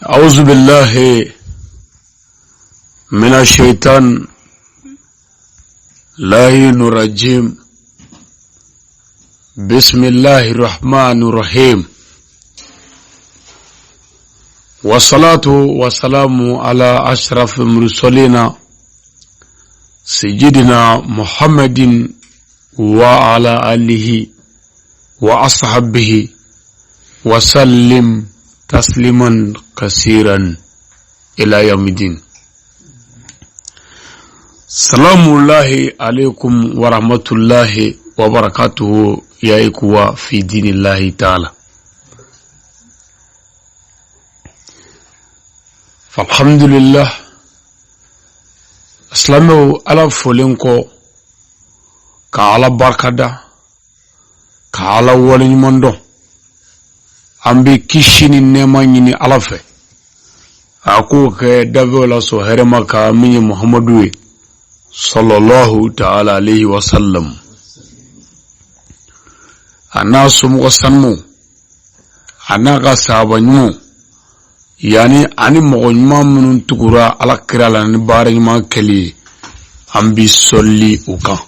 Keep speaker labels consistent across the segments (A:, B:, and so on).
A: أعوذ بالله من الشيطان لعين الرجيم بسم الله الرحمن الرحيم والصلاة والسلام على أشرف المرسلين سيدنا محمد وعلى آله وأصحابه وسلم تسليما كثيرا إلى يوم الدين سلام الله عليكم ورحمة الله وبركاته يا إخوة في دين الله تعالى فالحمد لله silamɛw ala folen kɔ ka ala barikada ka ala waleɲuman dɔn an bɛ kisi ni nɛɛma ɲini ala fɛ a k'o kɛ dafɛnw la sɔn hɛrɛma kan min ye muhamadu ye sallallahu ta'ala alayhi wa sallam a n'a somɔgɔ sanumaw a n'a ka sahaba ɲumanw yanni ani mɔgɔ ɲuman minnu tugura ala kira la ni baara ɲuman kɛli ye an bi sɔli u kan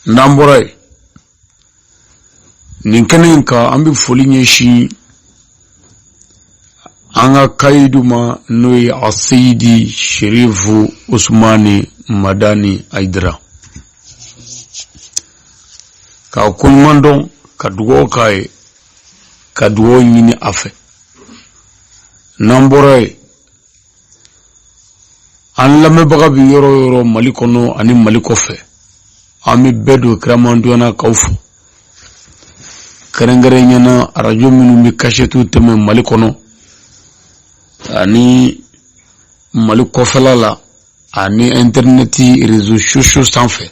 A: n'an bɔra yen nin kɛnɛ in kan an bɛ foli ɲɛsin an ka kayidu ma n'o ye aseyidi sherifu usumani madani ayidara k'a koɲuman dɔn ka dugawu k'a ye ka dugawu ɲini a fɛ n'an bɔra yen an lamɛnbaga bɛ yɔrɔ o yɔrɔ mali kɔnɔ ani mali kɔfɛ an bɛ bɛɛ don kiramantonya na k'aw fo kɛrɛnkɛrɛnya na arajo minnu bɛ kasɛtiw tɛmɛ mali kɔnɔ ani mali kɔfɛla la ani ɛntɛrinɛti réseaux sociaux sanfɛ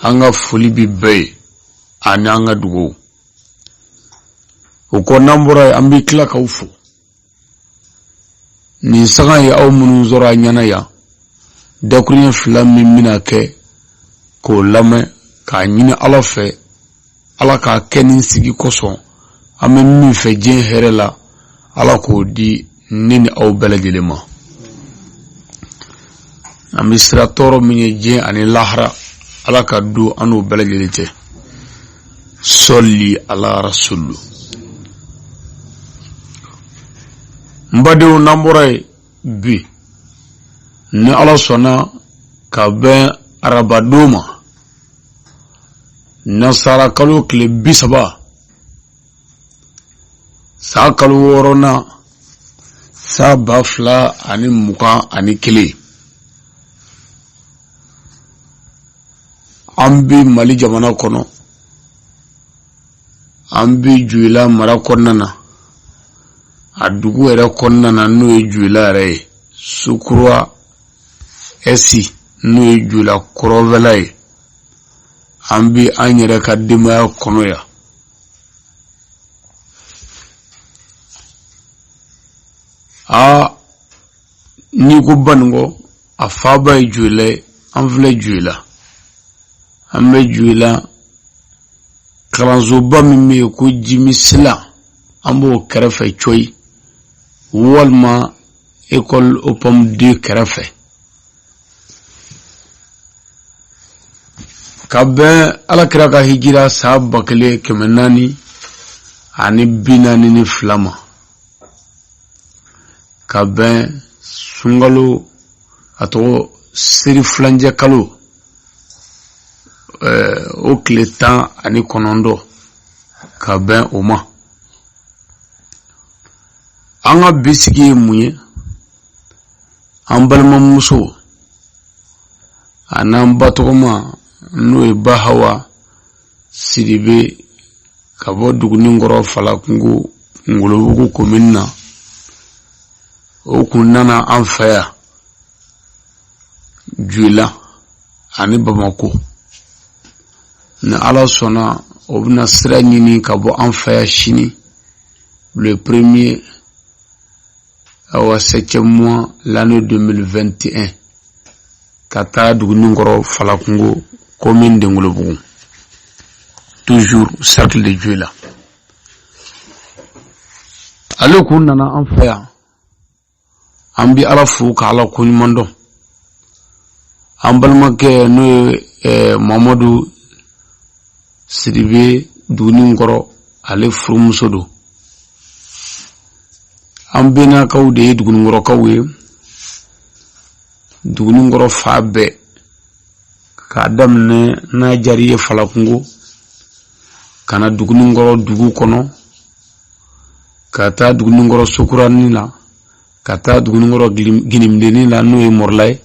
A: an ka foli bɛ bɛɛ ye ani an ka dugawu o kɔ n'an bɔra yen an bɛ tila k'aw fo nin sanga ye aw minnu sɔrɔ a ɲɛna yan dakuruɲɛ fila min bɛna kɛ k'o lamɛn k'a ɲini ala fɛ ala k'a kɛ nin sigi kosɔn an bɛ min fɛ diɲɛ hɛrɛ la ala k'o di ne ni aw bɛɛ lajɛlen ma an bɛ siran tɔɔrɔ min ye diɲɛ ani lahara ala ka don an n'o bɛɛ lajɛlen cɛ sɔli ala rasulu n badenw n'an bɔra yen bi ni ala sɔnna ka bɛn arabadon ma nasara kalo tile 30 san kalo wɔɔrɔnan san 2021 an bɛ mali jamana kɔnɔ an bɛ joyila mara kɔnɔna na a dugu yɛrɛ kɔnɔna na n'o ye joyila yɛrɛ ye sukura ɛsi n'o ye joyila kɔrɔnfɛla ye an bɛ an yɛrɛ ka denbaya kɔnɔ yan aa n'i ko baninkɔ a faaba ye joyila ye an filɛ joyila an bɛ joyila kalansoba min bɛ yen ko jimi sila an b'o kɛrɛfɛ cɔyi walima école opam 2 kɛrɛfɛ ka bɛn ala kira ka hijira san 1442 ma ka bɛn sunkalo a tɔgɔ seri fulancɛ kalo o tile 19 ka bɛn o ma an ka bi sigi ye mun ye an balimamuso a n'an ba tɔgɔma n'o ye ba hawa sidibe ka bɔ duguninkɔrɔ falakungo ngolobugu komini na o kun nana an fɛ yan joyila ani bamako ni ala sɔnna o bɛna sira ɲini ka bɔ an fɛ yan sini le premier awa septième mois l'année 2021 ka taa duguninkɔrɔ falakungo commune de ngolobugu toujours cercle de joyila. Ale kun nana an fɛ yan. An bɛ Ala fo ka Ala koɲuman dɔn. An balimakɛ n'o ye Mamadu Sidibe Duguninkɔrɔ, ale furumuso don. An bɛnnakaw de ye Duguninkɔrɔkaw ye. Duguninkɔrɔ fan bɛɛ, k'a daminɛ n'a diyara i ye Falakungo ka na Duguninkɔrɔ dugu kɔnɔ, ka taa Duguninkɔrɔ Sokuranin la, ka taa Duguninkɔrɔ Ginimdennin la n'o ye Mɔrila ye,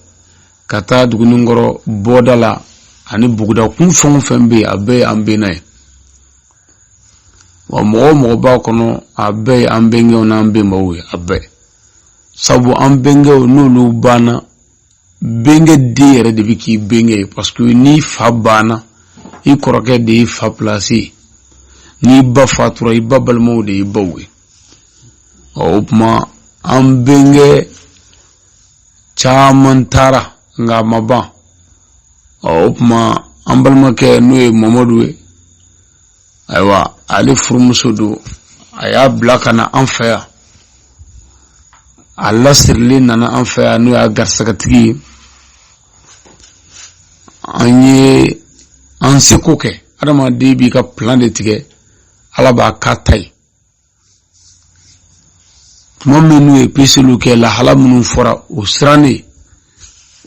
A: ka taa Duguninkɔrɔ bɔda la ani buguda kun fɛn o fɛn bɛ yen, a bɛɛ ye an bɛnna ye. Wa mɔgɔ o mɔgɔ b'a kɔnɔ, a bɛɛ ye an bɛnkɛw n'an bɛnbaw ye, a bɛɛ. Sabu an bɛnkɛw n'olu banna, bɛnkɛ den yɛrɛ de bɛ k'i bɛnkɛ ye, parce que n'i fa banna, i kɔrɔkɛ de y'i fa place ye. N'i ba fatura, i ba balimaw de y'i baw ye. Ɔ o tuma an bɛnkɛ caman taara, nka a ma ban. Ɔ o tuma an balimakɛ n'o ye Mamadu ye, ayiwa, ale furumuso don. A y'a bila ka na an fɛ yan. A lasirilen nana an fɛ yan, n'o y'a garisɛgɛtigi ye. An ye an seko kɛ. Adamaden b'i ka plan de tigɛ, Ala b'a k'a ta ye. Tuma min n'u ye peseliw kɛ, lahala minnu fɔra, o sirannen,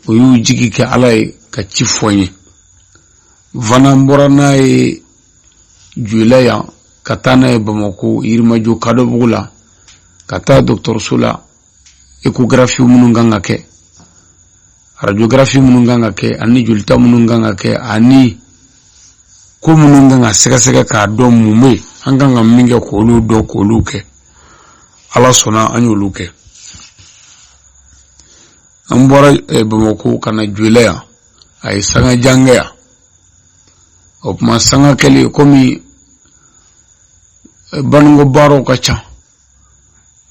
A: o y'u jigi kɛ Ala ye ka ci fɔ n ye. Fana n bɔra n'a ye Joyila yan ka taa n'a ye Bamakɔ Yirimajɔ Kadɔbugu la, ka taa dɔgɔtɔrɔso la, échographie minnu kan ka kɛ, radiographie minnu kan ka kɛ, ani jolita minnu kan ka kɛ, ani ko minnu kan ka sɛgɛsɛgɛ k'a dɔn mun bɛ yen, an kan ka min kɛ k'olu dɔn, k'olu kɛ. Ala sɔnna, an y'olu kɛ. An bɔra Bamakɔ ka na Joyila yan, a ye sanga jan kɛ yan. O tuma sanga kɛlen, komi banikɔ baaraw ka ca,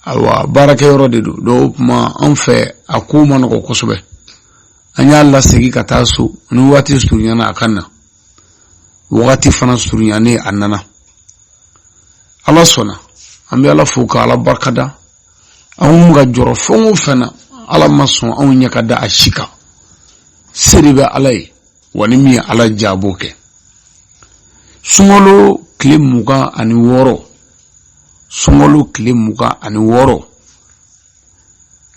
A: ayiwa, baarakɛyɔrɔ de don, donc o tuma an fɛ a ko ma nɔgɔ kosɛbɛ. An y'a lasegin ka taa so ni waati surunyana a ka na. Wagati fana surunyanen, a nana. Ala sɔnna, an bɛ Ala fo ka Ala barikada. Anw ka jɔrɔ fɛn o fɛn na, Ala ma sɔn anw ɲɛ ka da a si kan. Se de bɛ Ala ye, wa ni min ye Ala diya, a b'o kɛ. Sunkalo tile 26, sunkalo tile 26,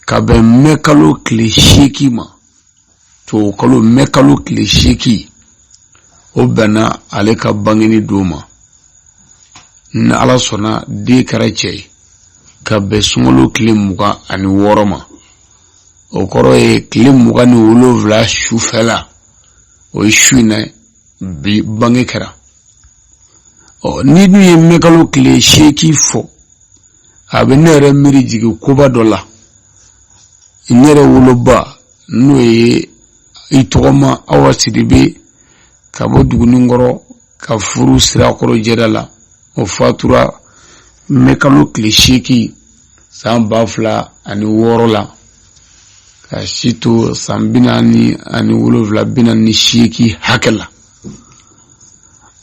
A: ka bɛn mɛ kalo tile 8 ma, tubabukalo mɛ kalo tile 8, o bɛnna ale ka bangeni don ma. Ni Ala sɔnna, den kɛra cɛ ye ka bɛn sunkalo tile 26 ma. O kɔrɔ ye tile 27 sufɛla, o ye su in na bi bange kɛra. Ɔ ni dun ye mɛ kalo tile 8 fɔ, a bɛ ne yɛrɛ miiri jigin koba dɔ la. N yɛrɛ woloba, n'o ye i tɔgɔma Awa Sidibe, ka bɔ Duguninkɔrɔ ka furu Sirakɔrɔ jɛda la, o fatura mɛ kalo tile 8 san 2006 la, ka si to san 47, 48 hakɛ la.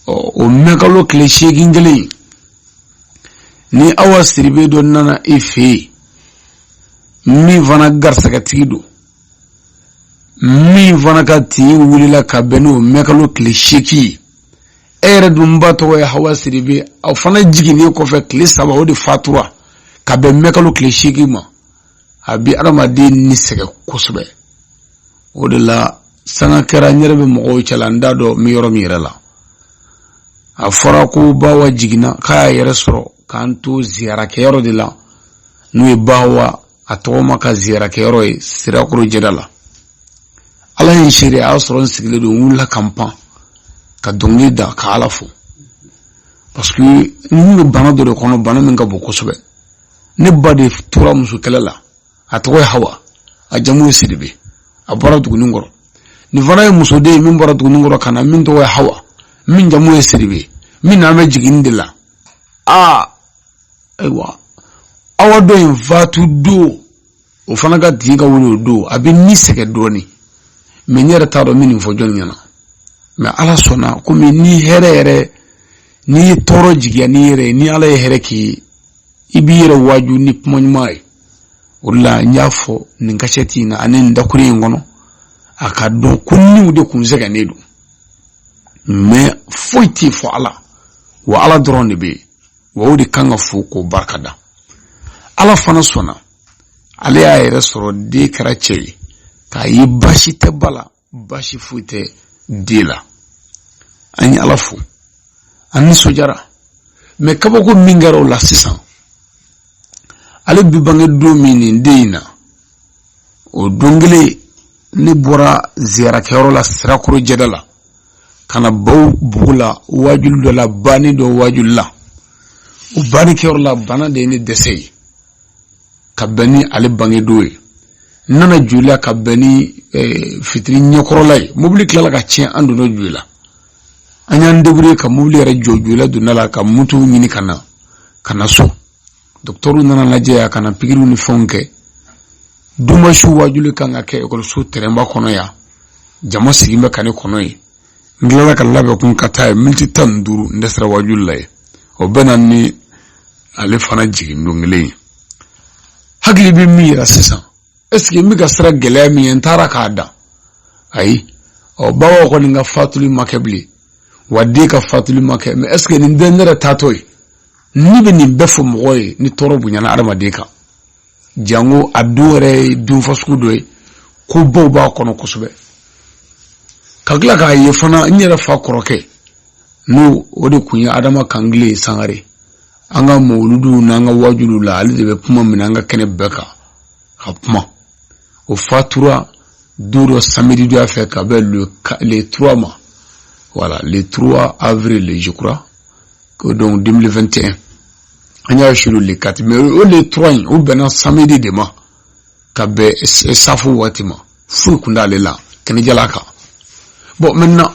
A: Ɔ o mɛ kalo tile 8 kelen, ni Awa Sidibe dɔ nana i fɛ yen, min fana garisɛgɛtigi don, min fana ka tin wulila ka bɛn n'o mɛ kalo tile 8 ye, e yɛrɛ dun ba tɔgɔ ye Hawa Sidibe, o fana jiginnen kɔfɛ tile 3, o de fatura ka bɛn mɛ kalo tile 8 ma, a bɛ adamaden ni sɛgɛn kosɛbɛ. O de la sanga kɛra n yɛrɛ bɛ mɔgɔw cɛla, n t'a dɔn n bɛ yɔrɔ min yɛrɛ la. A fɔra ko Bawa jiginna k'a y'a yɛrɛ sɔrɔ k'an to ziyarakɛyɔrɔ de la, n'o ye Bawa a tɔgɔma ka ziyarakɛyɔrɔ ye Sirakɔrɔ jɛda la. Ala ye n seere, a y'a sɔrɔ n sigilen don, n wulila ka n pan ka dɔnkili da ka Ala fo, parce que n kun bɛ bana dɔ de kɔnɔ, bana min ka bon kosɛbɛ. Ne ba de tora muso kɛlɛ la, a tɔgɔ ye Hawa, a jamu ye Sidibe, a bɔra Duguninkɔrɔ. Nin fana ye musoden ye min bɔra Duguninkɔrɔ ka na, min tɔgɔ ye Hawa, min jamu ye Sidibe, min n'an bɛ jiginni de la. Aa ayiwa, Awa dɔ in fatu don, o fana ka tigi ka wuli o don, a bɛ ni sɛgɛn dɔɔnin. Mais n yɛrɛ t'a dɔn n bɛ nin fɔ jɔnni ɲɛna. Mais Ala sɔnna, komi ni hɛrɛ yɛrɛ, n'i ye tɔɔrɔ jigiya n'i yɛrɛ ye, ni Ala ye hɛrɛ k'i ye. I b'i yɛrɛ waaju ni kuma ɲuman ye. O de la n y'a fɔ nin kasɛti in na ani nin dakuru in kɔnɔ, a ka dɔn ko niw de kun sɛgɛnnen don, mais foyi tɛ fɔ Ala wa, Ala dɔrɔn de bɛ yen wa, o de kan ka fo k'o barika da. Ala fana sɔnna, ale y'a yɛrɛ sɔrɔ, den kɛra cɛ ye, k'a ye baasi tɛ ba la, baasi foyi tɛ den la. An ye Ala fo, an nisɔndiyara. Mais kabako min kɛra o la sisan, ale bi bange don min nin den in na, o don kelen ne bɔra ziyarakɛyɔrɔ la Sirakɔrɔ jɛda la ka na baw bugu la waajuli dɔ la, banni dɔ waajuli la. O banni kɛyɔrɔ la, bana de ye ne dɛsɛ ye ka bɛn ni ale bange don ye. N nana Joyila ka bɛn ni fitiri ɲɛkɔrɔla ye. Mobili tilala ka tiɲɛ, an donna Joyila, an y'an débrouiller ka mobili yɛrɛ jɔ Joyila donda la, ka moto ɲini ka na so. Dɔgɔtɔrɔw nana lajɛ yan ka na pikiriw ni fɛnw kɛ. Donbasiw waajuli kan ka kɛ ekɔliso tɛrɛnba kɔnɔ yan, jama sigin bɛ ka ne kɔnɔ yen. N tilala ka labɛn kun ka taa yen, miniti 15 n dɛsɛra waajuli la yen. O bɛnna ni ale fana jigin don kelen ye. Hakili bɛ min yira sisan, est-ce que n bɛ ka siran gɛlɛya min ye, n taara k'a dan? Ayi. Ɔ, babaw kɔni ka fatuli ma kɛ bilen wa, den ka fatuli ma kɛ. Mais est ce que nin tɛ ne yɛrɛ taatɔ ye? Ni bɛ nin bɛɛ fɔ mɔgɔ ye, ni tɔɔrɔ bonyana adamaden kan, jango a don yɛrɛ ye don fasugu dɔ ye, ko baw b'a kɔnɔ kosɛbɛ. Ka tila k'a ye fana, n yɛrɛ fa kɔrɔkɛ, n'o o de kun ye Adama Kangile Sangare, an ka mawuluduw n'an ka wajuliw la, ale de bɛ kuma minɛ an ka kɛnɛ bɛɛ kan ka kuma. O fatura don dɔ samedi donya fɛ ka bɛn le 3 ma, voilà, le 3 avril, je crois que, donc 2021. An y'a su le 4, mais o le 3 in, o bɛnna samedi de ma ka bɛn safo waati ma. Foyi kun t'ale la kɛnɛjala kan. Bon, maintenant,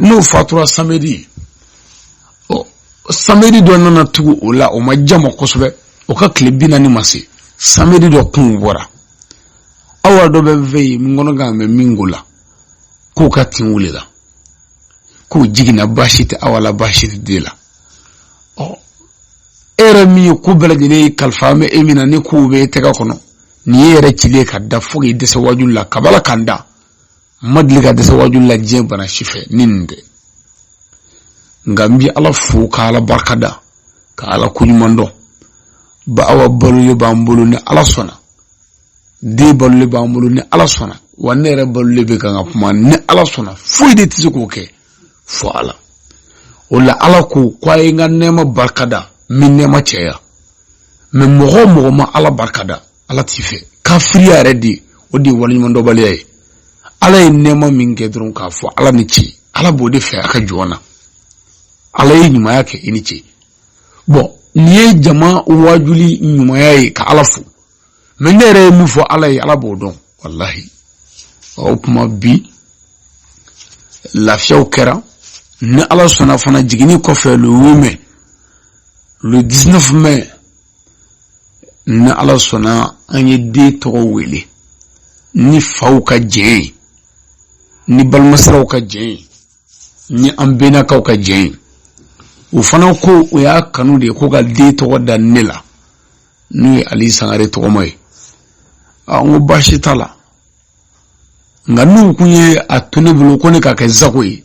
A: n'o fatura samedi, ɔ, samedi dɔ nana tugu o la, o ma jama kosɛbɛ, o ka tile 40 ma se, samedi dɔ kun bɔra. Awa dɔ bɛ n fɛ yen, n kɔnɔ kan bɛ min ko la, k'o ka tin wulila, k'o jiginna, baasi tɛ awa la, baasi tɛ den la. Ɔ, e yɛrɛ min ye ko bɛɛ lajɛlen ye kalifa bɛ e min na, ni kow bɛ e tɛgɛ kɔnɔ, nin ye yɛrɛ cilen ka da fo k'i dɛsɛ wajuli la kabala kan da. N ma deli ka dɛsɛ wajuli la diɲɛ bana si fɛ ni nin tɛ. Nka n bi Ala fo ka Ala barika da, ka Ala koɲuman dɔn. Ba awa balolen b'an bolo ni Ala sɔnna, den balolen b'an bolo ni Ala sɔnna, wa ne yɛrɛ balolen bɛ kan ka kuma ni Ala sɔnna. Foyi de tɛ se k'o kɛ fo Ala. O la, Ala ko ko a ye n ka nɛɛma barika da, n bɛ nɛɛma cɛya. Mais mɔgɔ o mɔgɔ ma Ala barika da, Ala t'i fɛ. Kafiriya yɛrɛ de, o de ye waleɲumandɔnbaliya ye. Ala ye nɛɛma min kɛ dɔrɔn, k'a fɔ Ala ni ce, Ala b'o de fɛ a ka jɔn na. Ala ye ɲumanya kɛ, i ni ce. Bon, nin ye jama wajuli ɲumanya ye ka Ala fo. Mais ne yɛrɛ ye min fɔ Ala ye, Ala b'o dɔn walahi. O tuma bi lafiyaw kɛra ni Ala sɔnna fana. Jiginni kɔfɛ, le 8 mai, le 19 mai, ni Ala sɔnna, an ye den tɔgɔ wele ni faw ka jɛn ye, ni balimasiraw ka jɛn ye, ni an bɛnnakaw ka jɛn ye. O fana ko o y'a kanu de ye ko ka den tɔgɔ da ne la, n'o ye Ali Sangare tɔgɔma ye. N ko baasi t'a la. Nka n'u kun ye a to ne bolo ko ne k'a kɛ sago ye,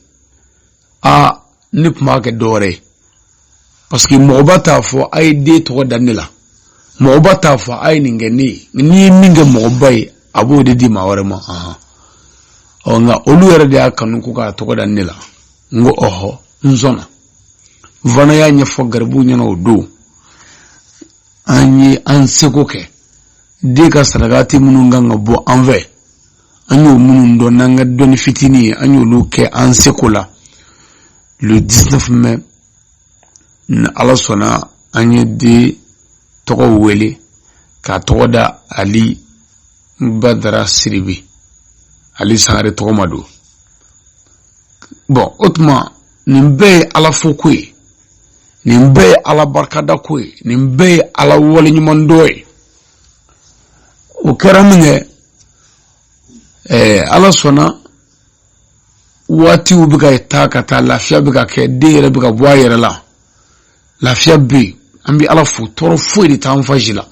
A: aa, ne tun b'a kɛ dɔwɛrɛ ye, parce que mɔgɔba t'a fɔ a ye den tɔgɔ da ne la, mɔgɔba t'a fɔ a ye nin kɛ ne ye. N'i ye min kɛ mɔgɔba ye, a b'o de di maa wɛrɛ ma. Ɔ, nka olu yɛrɛ de y'a kanu ko k'a tɔgɔ da ne la. N ko ɔhɔ, n sɔnna. N fana y'a ɲɛfɔ garibuw ɲɛna o don. An ye an seko kɛ. Den ka sarakati minnu kan ka bɔ an fɛ, an y'o minnu dɔn n'an ka dɔnni fitinin ye, an y'olu kɛ an seko la. Le 19 mai, ni Ala sɔnna, an ye den tɔgɔ wele k'a tɔgɔ da Ali Badara Siribe, Ali Sangare tɔgɔma don. Bon, o tuma nin bɛɛ ye Ala fo ko ye, nin bɛɛ ye Ala barikada ko ye, nin bɛɛ ye Ala waleɲuman dɔ ye. O kɛra min kɛ, Ala sɔnna, waatiw bɛ ka taa ka taa, lafiya bɛ ka kɛ, den yɛrɛ bɛ ka bɔ a yɛrɛ la, lafiya bɛ yen. An bɛ Ala fo, tɔɔrɔ foyi de t'an fasi la.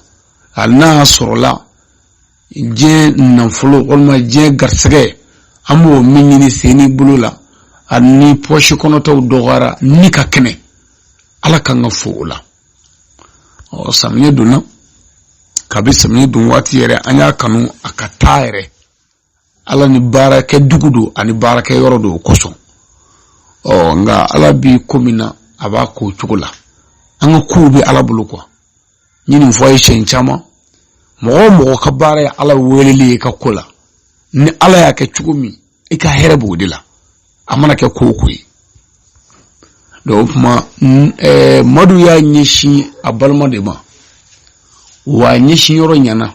A: Hali n'a y'a sɔrɔla diɲɛ nafolo walima diɲɛ garisɛgɛ, an b'o min ɲini sen ni bolo la, ani pɔsi kɔnɔtaw dɔgɔyara ni ka kɛnɛ, Ala kan ka fo o la. Ɔ, samiyɛ donna. Kabi samiyɛ don waati yɛrɛ, an y'a kanu a ka taa yɛrɛ. Ala ni baarakɛ dugu don ani baarakɛ yɔrɔ don o kosɔn. Ɔ, nka Ala bi ko min na, a b'a ko cogo la. An ka kow bɛ Ala bolo quoi. N ye nin fɔ a ye siɲɛ caman. Mɔgɔ o mɔgɔ ka baara ye Ala weleli ye i ka ko la, ni Ala y'a kɛ cogo min, i ka hɛrɛ b'o de la, a mana kɛ ko o ko ye. Donc o tuma, Madu y'a ɲɛsin a balima de ma, wa a ɲɛsin yɔrɔ ɲɛna,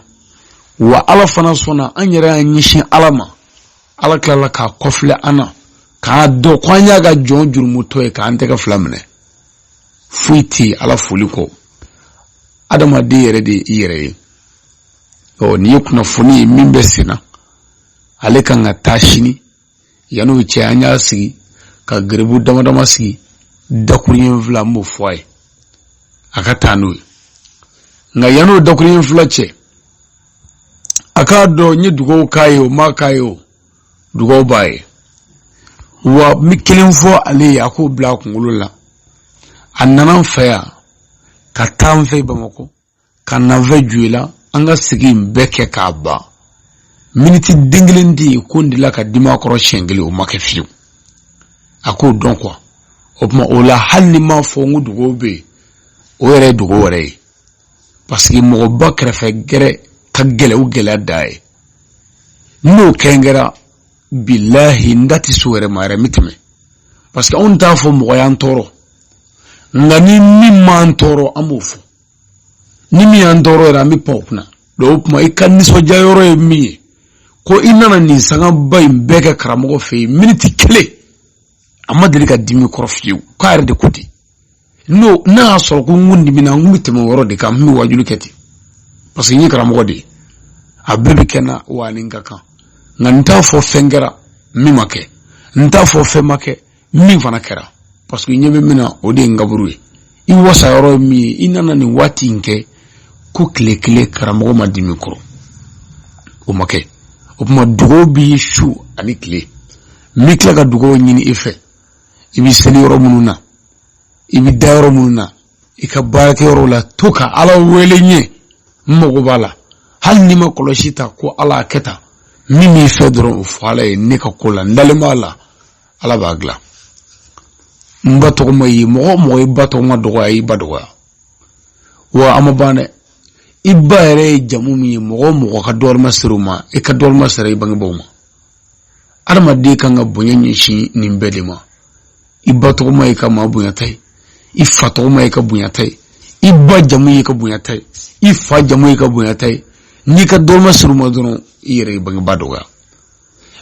A: wa Ala fana sɔnna. An yɛrɛ y'an ɲɛsin Ala ma, Ala tilala k'a kɔfilɛ an na, k'a dɔn ko an y'a ka jɔn jurumutɔ ye, k'an tɛgɛ fila minɛ. Foyi tɛ yen Ala foli kɔ. Adamaden yɛrɛ de ye i yɛrɛ ye. Ɔ, nin ye kunnafoni ye min bɛ sen na. Ale kan ka taa sini. Yan'o cɛ, an y'a sigi ka geribu dama dama sigi, dakuruɲɛ fila, n b'o fɔ a ye a ka taa n'o ye. Nka yan'o dakuruɲɛ fila cɛ, a k'a dɔn n ye dugawu k'a ye, o ma k'a ye, o dugawu b'a ye. Wa n bɛ kelen fɔ ale ye, a k'o bila a kunkolo la. A nana n fɛ yan, ka taa n fɛ Bamakɔ, ka na n fɛ Joyila. An ka sigi in bɛɛ kɛ k'a ban, miniti den kelen tɛ yen ko n delila ka dimi a kɔrɔ siɲɛ kelen. O ma kɛ fiyewu. A k'o dɔn quoi. O tuma, o la, hali ni m'a fɔ n ko dugawu bɛ yen, o yɛrɛ ye dugawu yɛrɛ ye, parce que mɔgɔba kɛrɛfɛ gɛrɛ ka gɛlɛ, o gɛlɛya da ye. N'o kɛ kɛra, bilahi, n da tɛ so yɛrɛ ma yɛrɛ, n bɛ tɛmɛ, parce que anw t'a fɔ mɔgɔ y'an tɔɔrɔ. Nka ni min m'an tɔɔrɔ, an b'o fɔ. Ni min y'an tɔɔrɔ yɛrɛ, an bɛ pan o kunna. Donc o tuma, i ka nisɔndiya yɔrɔ ye min ye, ko i nana nin sangaba in bɛɛ kɛ karamɔgɔ fɛ yen, miniti kelen a ma deli ka dimi kɔrɔ fiyewu, k'a yɛrɛ de ko ten. N'o n'a y'a sɔrɔ ko n kun dimina, n kun bɛ tɛmɛ o yɔrɔ de kan, n bɛ wajuli kɛ ten, parce que n ye karamɔgɔ de ye, a bɛɛ bɛ kɛ n na, wa ni n ka kan. Nka n t'a fɔ fɛn kɛra min ma kɛ, n t'a fɔ fɛn ma kɛ min fana kɛra, parce que ɲɛ bɛ min na, o de ye n kaburu ye. I wasa yɔrɔ ye min ye, i nana nin waati in kɛ ko tile kelen karamɔgɔ ma dimi kɔrɔ, o ma kɛ. O tuma, dugawu b'i su ani tile. N bɛ tila ka dugawu ɲini i fɛ. I bɛ seli yɔrɔ minnu na, i bɛ da yɔrɔ minnu na, i ka baarakɛyɔrɔ la, to ka Ala wele ɲɛ. N mago b'a la. Hali n'i ma kɔlɔsi ta ko Ala kɛ tan, min b'i fɛ dɔrɔn, o fɔ Ala ye. Ne ka ko la, n dalen b'a la, Ala b'a dilan. N ba tɔgɔma ye, mɔgɔ o mɔgɔ i ba tɔgɔma dɔgɔya, i ba dɔgɔya. Wa a ma ban dɛ. I ba yɛrɛ ye jamu min ye, mɔgɔ o mɔgɔ ka dɔgɔyalima sera o ma, i ka dɔgɔyalima sera i bangebaaw ma. Adamaden kan ka bonya ɲɛsin nin bɛɛ de ma. I ba tɔgɔma y'i ka maa bonyata ye, i fa tɔgɔma y'i ka bonyata ye, i ba jamu y'i ka bonyata ye, i fa jamu y'i ka bonyata ye. N'i ka dɔgɔyalima sera o ma dɔrɔn, i yɛrɛ y'i bangebaa dɔgɔya.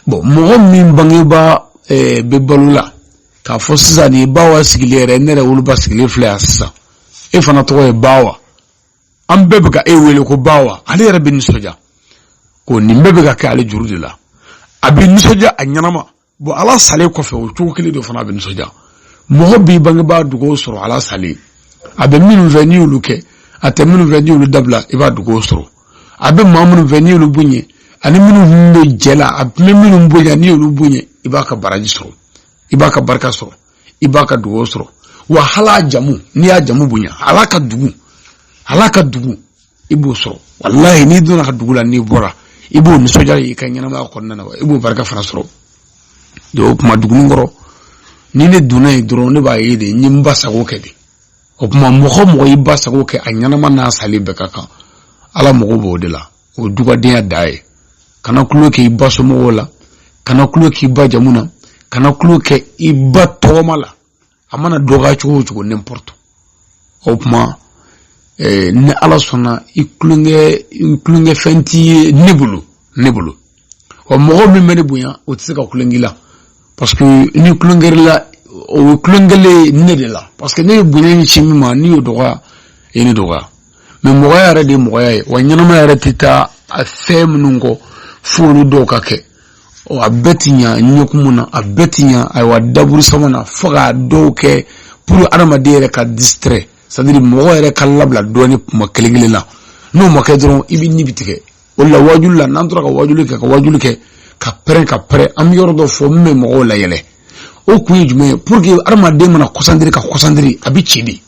A: Bon, mɔgɔ min bangebaa bɛ balo la, k'a fɔ sisan nin ye Bawa sigilen yɛrɛ, ne yɛrɛ woloba sigilen filɛ yan sisan, e fana tɔgɔ ye Bawa, an bɛɛ bɛ ka e wele ko Bawa, ale yɛrɛ bɛ nisɔndiya ko nin bɛɛ bɛ ka kɛ ale juru de la. A bɛ nisɔndiya a ɲɛnama. Bon, ala salen kɔfɛ, o cogo kelen de fana a bɛ nisɔndiya. Mɔgɔ b'i bangebaa dugawu sɔrɔ ala salen. A bɛ minnu fɛ, n'i y'olu kɛ, a tɛ minnu fɛ, n'i y'olu dabila, i b'a dugawu sɔrɔ. A bɛ maa minnu fɛ, n'i y'olu bonya, ani minnu bɛ jɛ la, a bɛ minnu bonya, n'i y'olu bonya, i b'a ka baraji sɔrɔ, i b'a ka barika sɔrɔ, i b'a ka dugawu sɔrɔ. Wa hali a jamu, n'i y'a jamu bonya, ala ka dugu, ala ka dugu, i b'o sɔrɔ. Walahi, n'i donna ka dugu la, n'i bɔra, i b'o nisɔndiya i ka ɲɛnamaya kɔnɔna na, i b'o barika fana sɔrɔ. Donc o tuma, duguni kɔrɔ, ni ne donna yen dɔrɔn, ne b'a ye de, n ye n ba sago kɛ de. O tuma, mɔgɔ mɔgɔ y'i ba sago kɛ, a ɲɛnama n'a salen bɛɛ ka kan, Ala mago b'o de la. O dugadenya da ye. Kana kulo kɛ i ba somɔgɔw la, kana kulo k'i ba jamu na, kana kulo kɛ i ba tɔgɔma la, a mana dɔgɔya cogo o cogo, n'importe. O tuma, ni Ala sɔnna, i kulonkɛ kulonkɛ fɛn t'i ye ne bolo, ne bolo. Wa mɔgɔ min bɛ ne bonya, o tɛ se ka kulonkɛ la, parce que ni kulonkɛ la, o ye kulonkɛlen ne de la, parce que ne ye bonya ɲɛsin min ma, n'i y'o dɔgɔya, i ye ne dɔgɔya. Mais mɔgɔya yɛrɛ de ye mɔgɔya ye. Wa ɲɛnamaya yɛrɛ tɛ taa a fɛn minnu kɔ, fo olu dɔw ka kɛ. A bɛɛ ti ɲa ɲɛkumu na, a bɛɛ ti ɲa, ayiwa, daburu sama na, fo k'a dɔw kɛ pour adamaden yɛrɛ ka distrait. C'est à dire mɔgɔ yɛrɛ ka labila dɔɔni kuma kelen kelen na. N'o ma kɛ dɔrɔn, i bɛ ni bi tigɛ. O de la wajuli la, n'an tora ka wajuli kɛ, ka wajuli kɛ, ka pɛrɛn ka pɛrɛn, an bɛ yɔrɔ dɔ fɔ min bɛ mɔgɔw layɛlɛ. O kun ye jumɛn ye? Pour que adamaden mana concentrer ka concentrer, a bɛ ci de.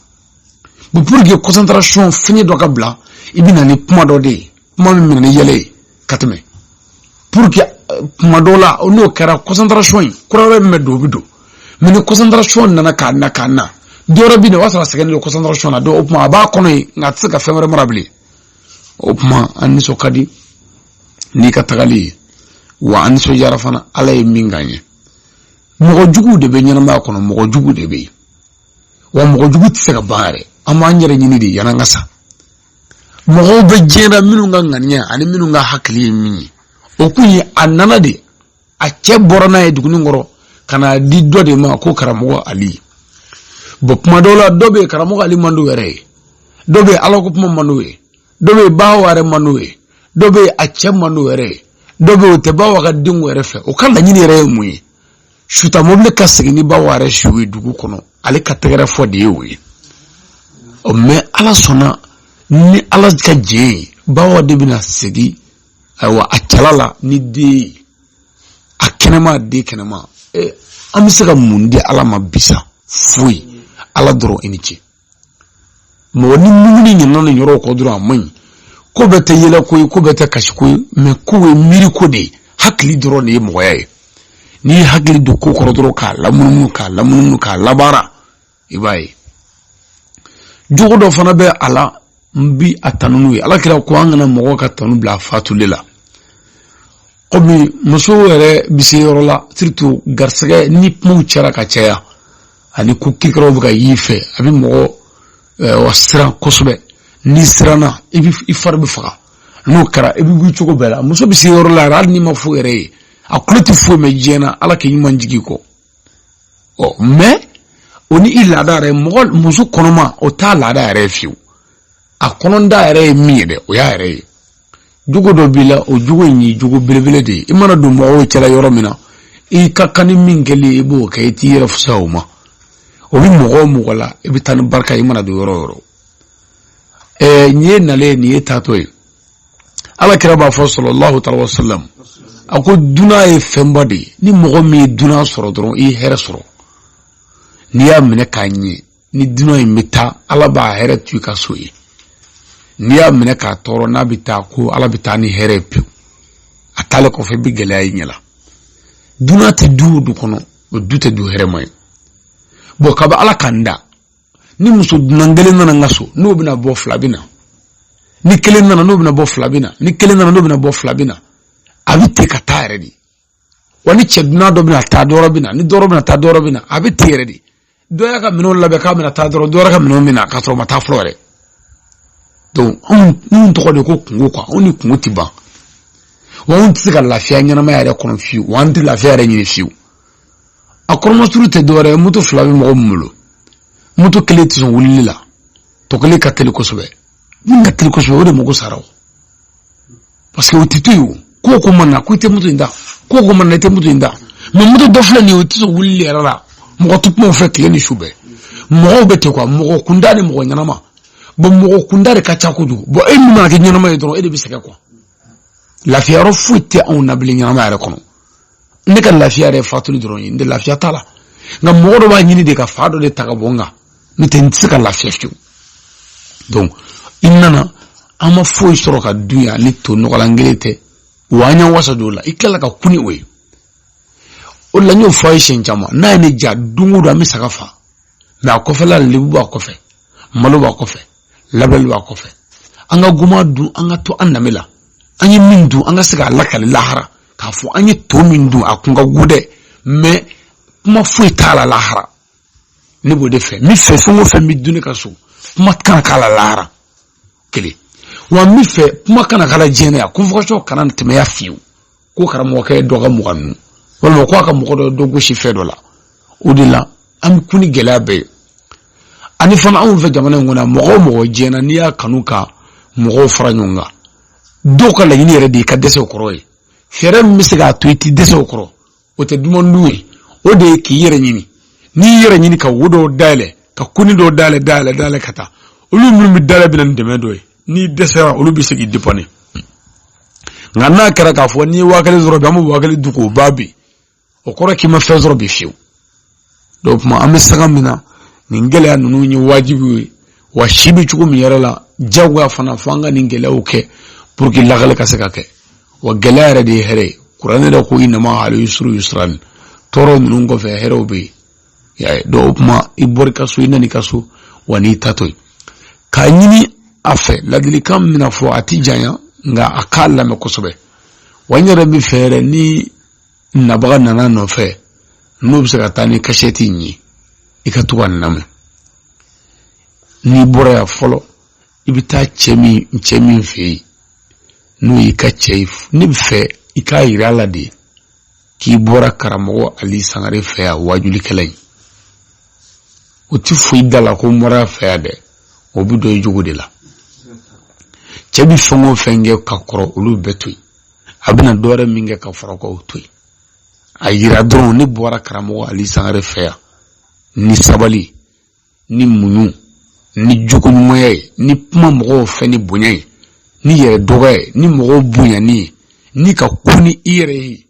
A: Bon, pour que concentration fiɲɛ dɔ ka bila, i bɛ na ni kuma dɔ de ye, kuma min bɛ na ni yɛlɛ ye ka tɛmɛ, pour que kuma dɔw la, n'o kɛra, concentration in kura wɛrɛ min bɛ don, o bɛ don. Mais ni concentration nana k'a na k'a na, dɔ wɛrɛ bɛ na, o b'a sɔrɔ a sɛgɛnnen don concentration na. Donc o tuma a b'a kɔnɔ yen, nka a tɛ se ka fɛn wɛrɛ mara bilen. O tuma an nisɔn ka di n'i ka tagali ye, wa an nisɔndiyara fana. Ala ye min k'an ye, mɔgɔ juguw de bɛ ɲɛnamaya kɔnɔ, mɔgɔ jugu de bɛ yen, wa mɔgɔ jugu tɛ se ka ban yɛrɛ. An b'an yɛrɛ ɲini de yan'an ka sa. Mɔgɔw bɛ diɲɛ na minnu ka ŋaniya ani minnu ka hakili ye min ye, o kun ye a nana de, a cɛ bɔra n'a ye duguni kɔrɔ ka na di dɔ de ma ko karamɔgɔ Ali. Bon, kuma dɔw la, dɔ bɛ yen, karamɔgɔ Ali man d'o yɛrɛ ye, dɔ bɛ yen, ala ko kuma man d'o ye, dɔ bɛ yen, bawa yɛrɛ man d'o ye, dɔ bɛ yen, a cɛ man d'o yɛrɛ ye, dɔ bɛ yen, o tɛ bawa ka denw yɛrɛ fɛ. O ka laɲini yɛrɛ ye mun ye? Suta mobili ka segin ni bawa yɛrɛ su ye dugu kɔnɔ, ale ka tɛgɛrɛ fɔ de ye o ye. Ɔ, mais ala sɔnna, ni ala ka jɛn ye, bawa de bɛna segin, ayiwa, a cɛla la ni den ye, a kɛnɛma, den kɛnɛma. An bɛ se ka mun di ala ma bi sa? Foyi. Ala dɔrɔn i ni ce. Mɔgɔ ni mumuni ɲinɛna nin yɔrɔw kɔ dɔrɔn, a man ɲi. Ko bɛɛ tɛ yɛlɛ ko ye, ko bɛɛ tɛ kasi ko ye, mais ko ye miiri ko de ye. Hakili dɔrɔn de ye mɔgɔya ye. N'i ye hakili don ko kɔrɔ dɔrɔn, k'a lamunumunu, k'a lamunumunu, k'a labaara, i b'a ye jogo dɔ fana bɛ a la. N bi a tanu n'u ye. Ala kira ko an kana mɔgɔ ka tanu bila a fatuli la, komi muso yɛrɛ bɛ se yɔrɔ la, surtout garisɛgɛ ni kumaw cayara ka caya, ani ko kirikaraw bɛ ka y'i fɛ, a bɛ mɔgɔ wa siran kosɛbɛ. N'i siranna, i bɛ i fari bɛ faga. N'o kɛra, i bɛ wuli cogo bɛɛ la. Muso bɛ se yɔrɔ la yɛrɛ, hali n'i ma foyi yɛrɛ ye, a kulo tɛ foyi mɛn diɲɛ na, ala k'i ɲuman jigin kɔ. Ɔ, mais o ni i laada yɛrɛ, mɔgɔ muso kɔnɔma, o t'a laada yɛrɛ ye fiyewu. A kɔnɔda yɛrɛ ye min ye dɛ, o y'a yɛrɛ ye. Jogo dɔ b'i la, o jogo in ye jogo belebele de ye. I mana don mɔgɔw cɛla yɔrɔ min na, i ka kan ni min kɛli ye, i b'o kɛ, i t'i yɛrɛ fisaya o ma. O bɛ mɔgɔ o mɔgɔ la, i bɛ taa ni barika ye. I mana don yɔrɔ o yɔrɔ, nin ye nalen, nin ye taatɔ ye. Ala kira b'a fɔ, sallallahu ta'ala wa sallam, a ko dunan ye fɛnba de ye. Ni mɔgɔ min ye dunan sɔrɔ dɔrɔn, i ye hɛrɛ sɔrɔ. N'i y'a minɛ k'a ɲɛ, ni dunan in bɛ taa, ala b'a hɛrɛ to i ka so ye. N'i y'a minɛ k'a tɔɔrɔ, n'a bɛ taa, ko ala bɛ taa ni hɛrɛ ye pewu. A taalen kɔfɛ, i bɛ gɛlɛya i ɲɛ la. Dunan tɛ du o du kɔnɔ, o du tɛ du hɛrɛma ye. Bon, kabi ala k'an da, ni muso dunan kelen nana n ka so, n'o bɛna bɔ, fila bɛ na. Ni kelen nana, n'o bɛna bɔ, fila bɛ na. Ni kelen nana, n'o bɛna bɔ, fila bɛ na. A bɛ ten ka taa yɛrɛ de. Wa ni cɛ dunan dɔ bɛna taa, dɔ bɛ na. Ni dɔ bɛna taa, dɔ bɛ na. A bɛ ten yɛrɛ de. Dɔ y'a ka minɛnw labɛn k'a bɛna taa dɔrɔn, dɔ wɛrɛ ka minɛnw bɛ na k'a sɔrɔ o ma taa fɔlɔ yɛrɛ. Donc anw tɔgɔ de ko kungo quoi. Anw ni kungo tɛ ban wa. Anw tɛ se ka lafiya ɲɛnamaya yɛrɛ kɔnɔ fiyewu, wa an tɛ lafiya yɛrɛ ɲini fiyewu. A kɔrɔmasuru tɛ dɔwɛrɛ ye, moto fila bɛ mɔgɔ min bolo, moto kelen tɛ sɔn wulili la, tɔ kelen ka teli kosɛbɛ. Min ka teli kosɛbɛ, o de mago sara o, parce que o tɛ to yen. O ko o ko ma na ko i tɛ moto in ta, ko o ko ma na i tɛ moto in ta. Mais moto dɔ filɛ nin ye, o tɛ sɔn wulili yɛrɛ la, mɔgɔ tɛ kuma o fɛ tile ni su bɛɛ. Mɔgɔw bɛ ten quoi, mɔgɔ kunda ni mɔgɔ ɲɛnama. Bon, mɔgɔ kunda de ka ca kojugu. Bon, e min mana kɛ ɲɛnama ye dɔrɔn, e de bɛ sɛgɛn quoi. Lafiya yɔrɔ foyi tɛ anw na bilen ɲɛnama yɛrɛ kɔnɔ. Ne ka lafiya yɛrɛ fatuli dɔrɔn ye, n tɛ lafiya t'a la. Nka mɔgɔ dɔ b'a ɲini de ka fa dɔ de ta ka bɔ n kan, n'o tɛ n tɛ se ka lafiya fiyewu. Donc i nana, an ma foyi sɔrɔ ka dun yan ni to nɔgɔlan kelen tɛ, wa an y'an wasa don o la. I tilala ka kun ni o ye. O de la n y'o fɔ a ye siɲɛ caman, n'a ye ne ja, don o don an bɛ saga fa, mais a kɔfɛla, lebu b'a kɔfɛ, malo b'a kɔfɛ, labɛli b'a kɔfɛ. An ka goma dun, an ka to an danbe la. An ye min dun, an ka se k'a lakale lahara k'a fɔ an ye to min dun, a kun ka go dɛ, mais kuma foyi t'a la lahara. Ne b'o de fɛ. N bɛ fɛ fɛn o fɛn bɛ dun ne ka so, kuma kana k'a la lahara kelen. Wa n bɛ fɛ kuma kana k'a la diɲɛ na yan, convocation kana tɛmɛ ya fiyewu, ko karamɔgɔkɛ ye dɔ ka mugan ninnu, walima ko a ka mɔgɔ dɔ dɔ gosi fɛn dɔ la. O de la an bɛ kun ni gɛlɛya bɛɛ ye. Ani fana, anw fɛ jamana in kɔnɔ, mɔgɔ o mɔgɔ diɲɛ na, n'i y'a kanu ka mɔgɔw fara ɲɔgɔn kan, dɔw ka laɲini yɛrɛ de ye ka dɛsɛ o kɔrɔ ye. Fɛɛrɛ min bɛ se k'a to i ti dɛsɛ o kɔrɔ, o tɛ duman dun ye, o de ye k'i yɛrɛ ɲini. N'i y'i yɛrɛ ɲini ka wo dɔw dayɛlɛ Ka koni dɔw dayɛlɛ dayɛlɛ dayɛlɛ ka taa. Olu minnu bɛ dayɛlɛ bɛ na ni dɛmɛ dɔ ye. N'i dɛsɛra, olu bɛ se k'i dépanner. Nka n'a kɛra k'a fɔ n'i ye 5000 sɔrɔ bi, an b'o 5000 dun k'o ban bi, o kɔrɔ k'i ma fɛn sɔrɔ bi fiyewu. Donc tuma an bɛ sanga min na, nin gɛlɛya ninnu ye wajibi ye. Wa si bɛ cogo min yɛrɛ la, jagoya fana fo an ka nin gɛlɛyaw kɛ pour que lakale ka se ka kɛ. Wa gɛlɛya yɛrɛ de ye hɛrɛ ye. Kuranɛ yɛrɛ ko inna ma'al usri yusran. Tɔɔrɔ ninnu kɔfɛ, hɛrɛw bɛ yen. Y'a ye? Donc o tuma, i bɔra i ka so, i nana i ka so, wa n'i tatɔ ye, k'a ɲini a fɛ, ladilikan min bɛna fɔ, a ti janya, nka a k'a lamɛn kosɛbɛ. Wa n yɛrɛ bɛ fɛ yɛrɛ, ni nabaga nana nɔfɛ, n'o bɛ se ka taa ni kasɛti in ye, i ka to ka nin lamɛn. N'i bɔra yan fɔlɔ, i bɛ taa cɛ min fɛ yen, n'o y'i ka cɛ ye, ne bɛ fɛ i k'a yira a la de k'i bɔra karamɔgɔ Ali Sangare fɛ yan, waajulikɛla in. O ti foyi da la ko n bɔra a fɛ yan dɛ. O bɛ dɔn i jogo de la. Cɛ bɛ fɛn o fɛn kɛ ka kɔrɔ, olu bɛɛ to yen. A bɛna dɔwɛrɛ min kɛ ka fara o kan, o to yen. A yira dɔrɔn, ne bɔra karamɔgɔ Ali Sangare fɛ yan ni sabali ni muɲu ni jogo ɲumanya ye, ni kuma mɔgɔw fɛ ni bonya ye, ni yɛrɛ dɔgɔya ye, ni mɔgɔw bonyani ye, ni ka ku ni i yɛrɛ ye.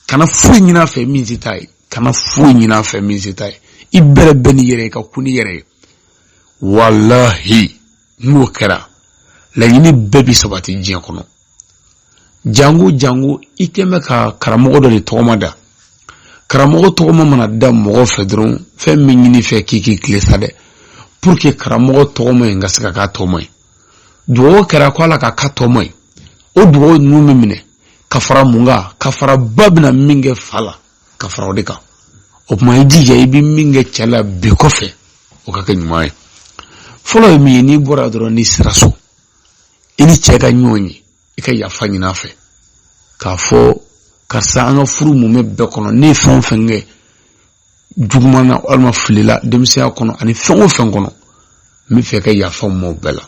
A: Kana foyi ɲini a fɛ min se t'a ye. Kana foyi ɲini a fɛ min se t'a ye. I bɛrɛ bɛn n'i yɛrɛ ye, ka ku n'i yɛrɛ ye. Walahi, n'o kɛra, laɲini bɛɛ bi sabati diɲɛ kɔnɔ. Jango jango, i kɛn bɛ ka karamɔgɔ dɔ de tɔgɔma da. Karamɔgɔ tɔgɔma mana da mɔgɔ fɛ dɔrɔn, fɛn min ɲini fɛ k'i k'i tile sa dɛ, pour que karamɔgɔ tɔgɔma in ka se ka k'a tɔgɔma ye. Dugawu kɛra ko Ala ka k'a tɔgɔma ye. O dugawu ninnu bɛ minɛ ka fara mun kan? Ka fara ba bɛna min kɛ fa la, ka fara o de kan. O tuma, i jija, i bɛ min kɛ cɛ la bi kɔfɛ, o ka kɛ ɲuman ye. Fɔlɔ ye min ye, n'i bɔra dɔrɔn, n'i sera so, i ni cɛ ka ɲɔgɔn ye, i ka yafa ɲini a fɛ k'a fɔ: karisa, an ka furu mumɛ bɛɛ kɔnɔ, ne ye fɛn o fɛn kɛ juguman na walima filila denmisɛnya kɔnɔ ani fɛn o fɛn kɔnɔ, n bɛ fɛ ka yafa n ma o bɛɛ la.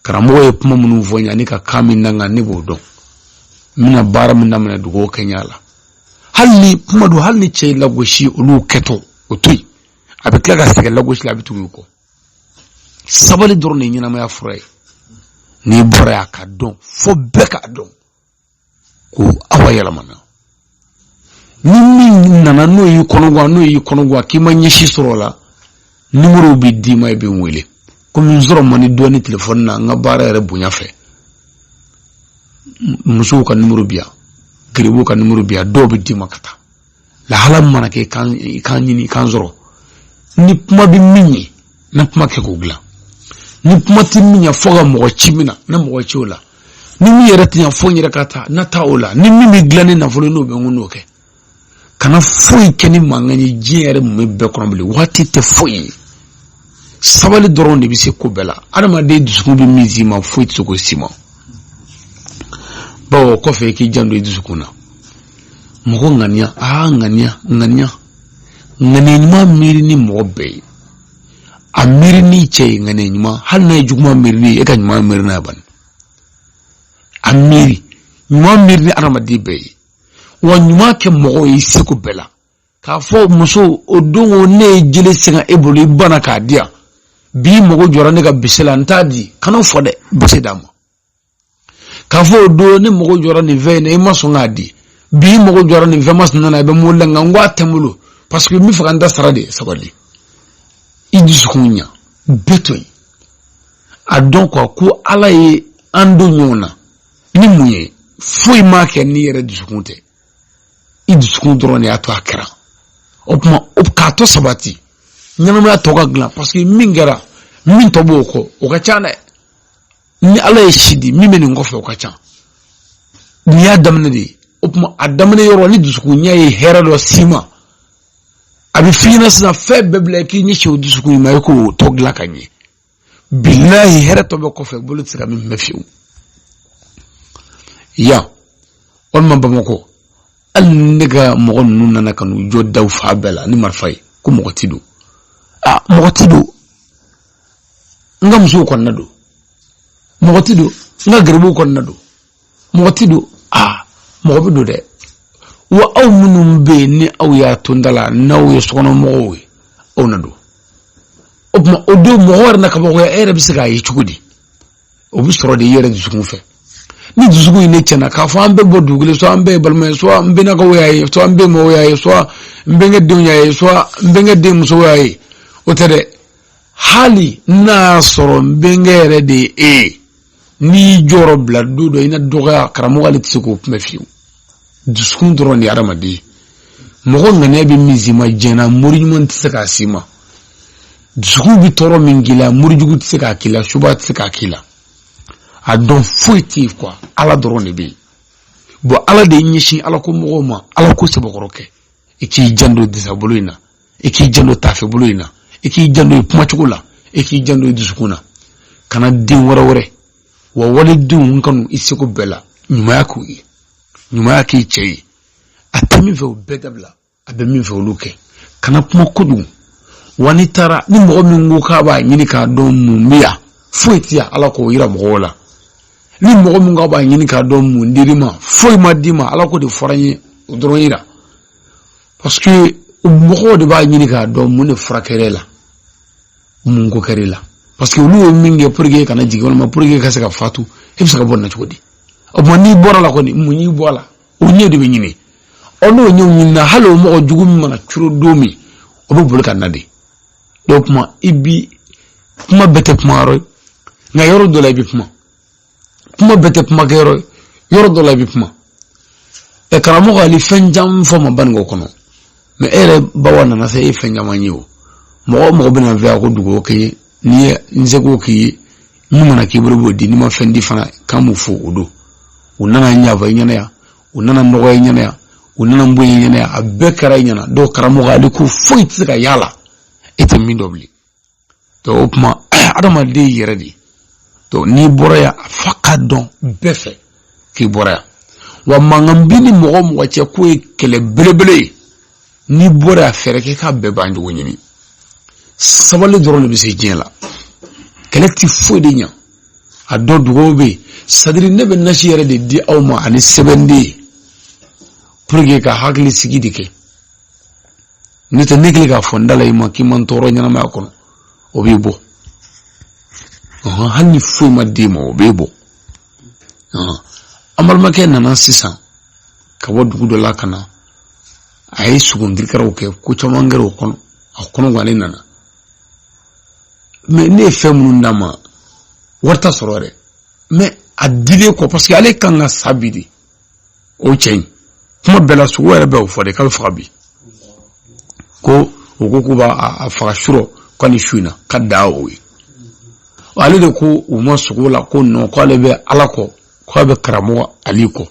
A: Karamɔgɔ ye kuma minnu fɔ n ye ani ka kan min da n kan, ne b'o dɔn. N bɛna baara min daminɛ, dugawu kɛ n y'a la. Hali ni kuma don, hali ni cɛ ye lagosi, olu kɛtɔ, o to yen. A bɛ tila ka sɛgɛn lagosi la, a bɛ tugu i kɔ. Sabali dɔrɔn de ye ɲɛnamaya fura ye. N'i bɔra yan, a ka dɔn, fo bɛɛ k'a dɔn ko awa yɛlɛmana. Ni min nana, n'o y'i kɔnɔguwan, n'o y'i kɔnɔguwan k'i ma ɲɛsi sɔrɔ o la, nimoro bɛ d'i ma, i bɛ n wele. Komi n sɔrɔ man di dɔɔni telefɔni na, n ka baara yɛrɛ bonya fɛ, musow ka nimoro bi yan, geribuw ka nimoro bi yan, dɔw bɛ d'i ma ka taa. Lahala mana kɛ, i k'an ɲini, i k'an sɔrɔ. Ni kuma bɛ min ye, na kuma kɛ k'o dilan. Ni kuma tɛ min ye, fo ka mɔgɔ ci min na, na mɔgɔ ci o la. Ni min yɛrɛ tɛ yan, fo n yɛrɛ ka taa, na taa o la. Ni min bɛ dilan ni nafolo, n'o bɛ n kun, n'o kɛ. Kana foyi kɛ ni mankan ye. Diɲɛ yɛrɛ mun bɛ bɛɛ kɔnɔ bilen, waati tɛ foyi ye. Sabali dɔrɔn de bɛ se ko bɛɛ la. Adamaden dusukun bɛ min s'i ma, foyi tɛ se k'o s'i ma. Bawo o kɔfɛ, i k'i janto i dusukun na. Mɔgɔ ŋaniya, aa ŋaniya, ŋaniya, ŋaniya ɲuman miiri ni mɔgɔ bɛɛ ye. A miiri ni cɛ ye ŋaniya ɲuman, hali n'a ye juguman miiri ni ye, e ka ɲuman miiri n'a ye bani. A miiri ɲuman, miiri ni adamaden bɛɛ ye. Wa ɲuman kɛ mɔgɔw ye i seko bɛɛ la. K'a fɔ muso, o don o ne ye jele sɛgɛn e bolo, i banna k'a di yan, bi mago jɔra ne ka bese la, n t'a di, kana fɔ dɛ, bese d'a ma. K'a fɔ o don ne mago jɔra nin fɛn in na, i ma sɔn k'a di, bi mago jɔra nin fɛn masina na, i bɛ mobili la, nka n ko a tɛ n bolo parce que n bɛ fɛ ka n ta sara de. Sabali, i dusukun ɲa, bɛɛ to yen. A dɔn quoi ko Ala ye an don ɲɔgɔn na ni mun ye, foyi m'a kɛ n'i yɛrɛ dusukun tɛ. I dusukun dɔrɔn de y'a to a kɛra. O tuma, k'a to sabati, ɲɛnamaya tɔ ka dilan, parce que min kɛra, min tɔ b'o kɔ, o ka ca dɛ. Ni Ala ye si di, min bɛ nin kɔfɛ, o ka ca. Nin y'a daminɛ de ye. O tuma, a daminɛ yɔrɔ ni dusukunya ye hɛrɛ dɔ s'i ma, a bɛ f'i ɲɛna sisan, fɛn bɛɛ bila k'i ɲɛsin o dusukun in ma, i k'o tɔ dilan ka ɲɛ. Bilahi, hɛrɛ tɔ bɛ kɔfɛ, bolo tɛ se ka min mɛn fiyewu. Yan walima Bamakɔ, hali ni ne ka mɔgɔ ninnu nana ka n'u jɔ daw fa bɛɛ la ni marifa ye ko mɔgɔ ti don, aa mɔgɔ ti don. N ka musow kɔni na don, mɔgɔ ti don. N ka garibuw kɔni na don, mɔgɔ ti don. Aa mɔgɔ bɛ don dɛ. Wa aw minnu bɛ yen, ni aw y'a to n da la, n'aw ye sokɔnɔmɔgɔw ye, aw na don. O tuma o don mɔgɔ yɛrɛ na kabakoya, e yɛrɛ bɛ se k'a ye cogo di? O bɛ sɔrɔ de i yɛrɛ dusukun fɛ. Ni dusukun in ne tiɲɛna k'a fɔ an bɛɛ bɔ dugu kelen, soit an bɛɛ ye balima ye, soit n bɛnakaw y'a ye, soit n bɛnbaw y'a ye, soit n bɛnkɛ denw y'a ye, soit n bɛnkɛ den musow y'a ye, o tɛ dɛ. Hali n'a y'a sɔrɔ n bɛnkɛ yɛrɛ de ye e ye, n'i y'i jɔyɔrɔ bila don dɔ i na dɔgɔya, karamɔgɔ ale tɛ se k'o kuma fiyewu. Dusukun dɔrɔn de ye adamaden ye. Mɔgɔ ŋaniya bɛ min s'i ma diɲɛ na, mori ɲuman tɛ se k'a s'i ma. Dusukun bɛ tɔɔrɔ min k'i la, morijugu tɛ se k'a k'i la, suba tɛ se k'a k'i la. A dɔn foyi tɛ yen quoi, Ala dɔrɔn de bɛ yen. Bon, Ala de y'i ɲɛsin Ala ko mɔgɔw ma, Ala ko sɛbɛkɔrɔ kɛ. I k'i janto disabolo in na, i k'i janto taafebolo in na, i k'i janto i kumacogo la, i k'i janto i dusukun na. Kana den wɛrɛ wɛrɛ wa walidenw kanu i seko bɛɛ la. Ɲumanya k'u ye, ɲumanya k'i cɛ ye. A tɛ min fɛ, o bɛɛ dabila. A bɛ min fɛ, olu kɛ. Kana kuma kojugu. Wa n'i taara ni mɔgɔ min ko k'a b'a ɲini k'a dɔn mun bɛ yan, foyi tɛ yan, Ala k'o yira mɔgɔw la. Ni mɔgɔ min k'a b'a ɲini k'a dɔn mun dir'i ma, foyi ma d'i ma, Ala ko de fɔra n ye, o dɔrɔn yira. Parce que mɔgɔw de b'a ɲini k'a dɔn mun de furakɛra e la, mun ko kɛra e la. Parce que olu ye min kɛ pour que e kana jigin, walima pour que e ka se ka fatu, e bɛ se ka bɔ nin na cogo di? O tuma n'i bɔra la kɔni, mun y'i bɔ a la? O ɲɛ de bɛ ɲini. Ɔ, n'o ɲɛw ɲinina, hali o mɔgɔ jugu min mana curo don min, o bɛ boli ka na de. Donc kuma i bi kuma bɛɛ tɛ kuma yɔrɔ ye, nka yɔrɔ dɔ la i bɛ kuma. Kuma bɛɛ tɛ kumakɛyɔrɔ ye, yɔrɔ dɔ la i bɛ kuma. Ɛ, karamɔgɔ Ali fɛn caman fɔ ma Banikɔ kɔnɔ, mais e yɛrɛ bawa nana se, e ye fɛn caman ye. O mɔgɔ o mɔgɔ bɛna n fɛ yan ko dugawu kɛ n ye, n'i ye n seko k'i ye, min mana k'i bolo, b'o di. N'i ma fɛn di fana, k'an m'o fɔ. O don u nana n yafa i ɲɛna yan, u nana nɔgɔya i ɲɛna yan, u nana n bonya i ɲɛna yan, a bɛɛ kɛra i ɲɛna. Donc karamɔgɔ Ale ko foyi tɛ se ka y'a la e tɛ min dɔn bilen. Donc o tuma adamaden yɛrɛ de. Donc n'i bɔra yan, a fa ka dɔn bɛɛ fɛ k'i bɔra yan. Wa mankan b'i ni mɔgɔ o mɔgɔ cɛ k'o ye kɛlɛ belebele ye, n'i bɔra yan, fɛɛrɛ kɛ k'a bɛɛ ban cogo ɲini. Sabali dɔrɔn de bɛ se diɲɛ la, kɛlɛ ti foyi de ɲɛ. A dɔn dugawu bɛ yen, c'est-à-dire ne bɛ nasi yɛrɛ de di aw ma ani sɛbɛnden pour que ka hakili sigi de kɛ. N'o tɛ, ne kɛlen k'a fɔ n da la i ma k'i ma n tɔɔrɔ ɲɛnamaya kɔnɔ, o b'i bɔ. Hali ni foyi ma d'i ma, o b'i bɔ. An balimakɛ nana sisan ka bɔ dugu dɔ la ka na, a ye sugandikɛraw kɛ, ko caman kɛra o kɔnɔ, a kɔnɔ gannen nana. Mais ne ye fɛn minnu d'a ma, wari t'a sɔrɔ yɛrɛ, mais a dilen kɔ, parce que ale kan ka sa bi de. O cɛ in kuma bɛɛ la, sogo yɛrɛ bɛ o fɔ de k'a bɛ faga bi, ko o ko k'u b'a faga surɔ, ko ni su in na ka da o ye. Ale de ko u ma sogo la ko non, ko ale bɛ Ala kɔ, k'a bɛ karamɔgɔ Ali kɔ.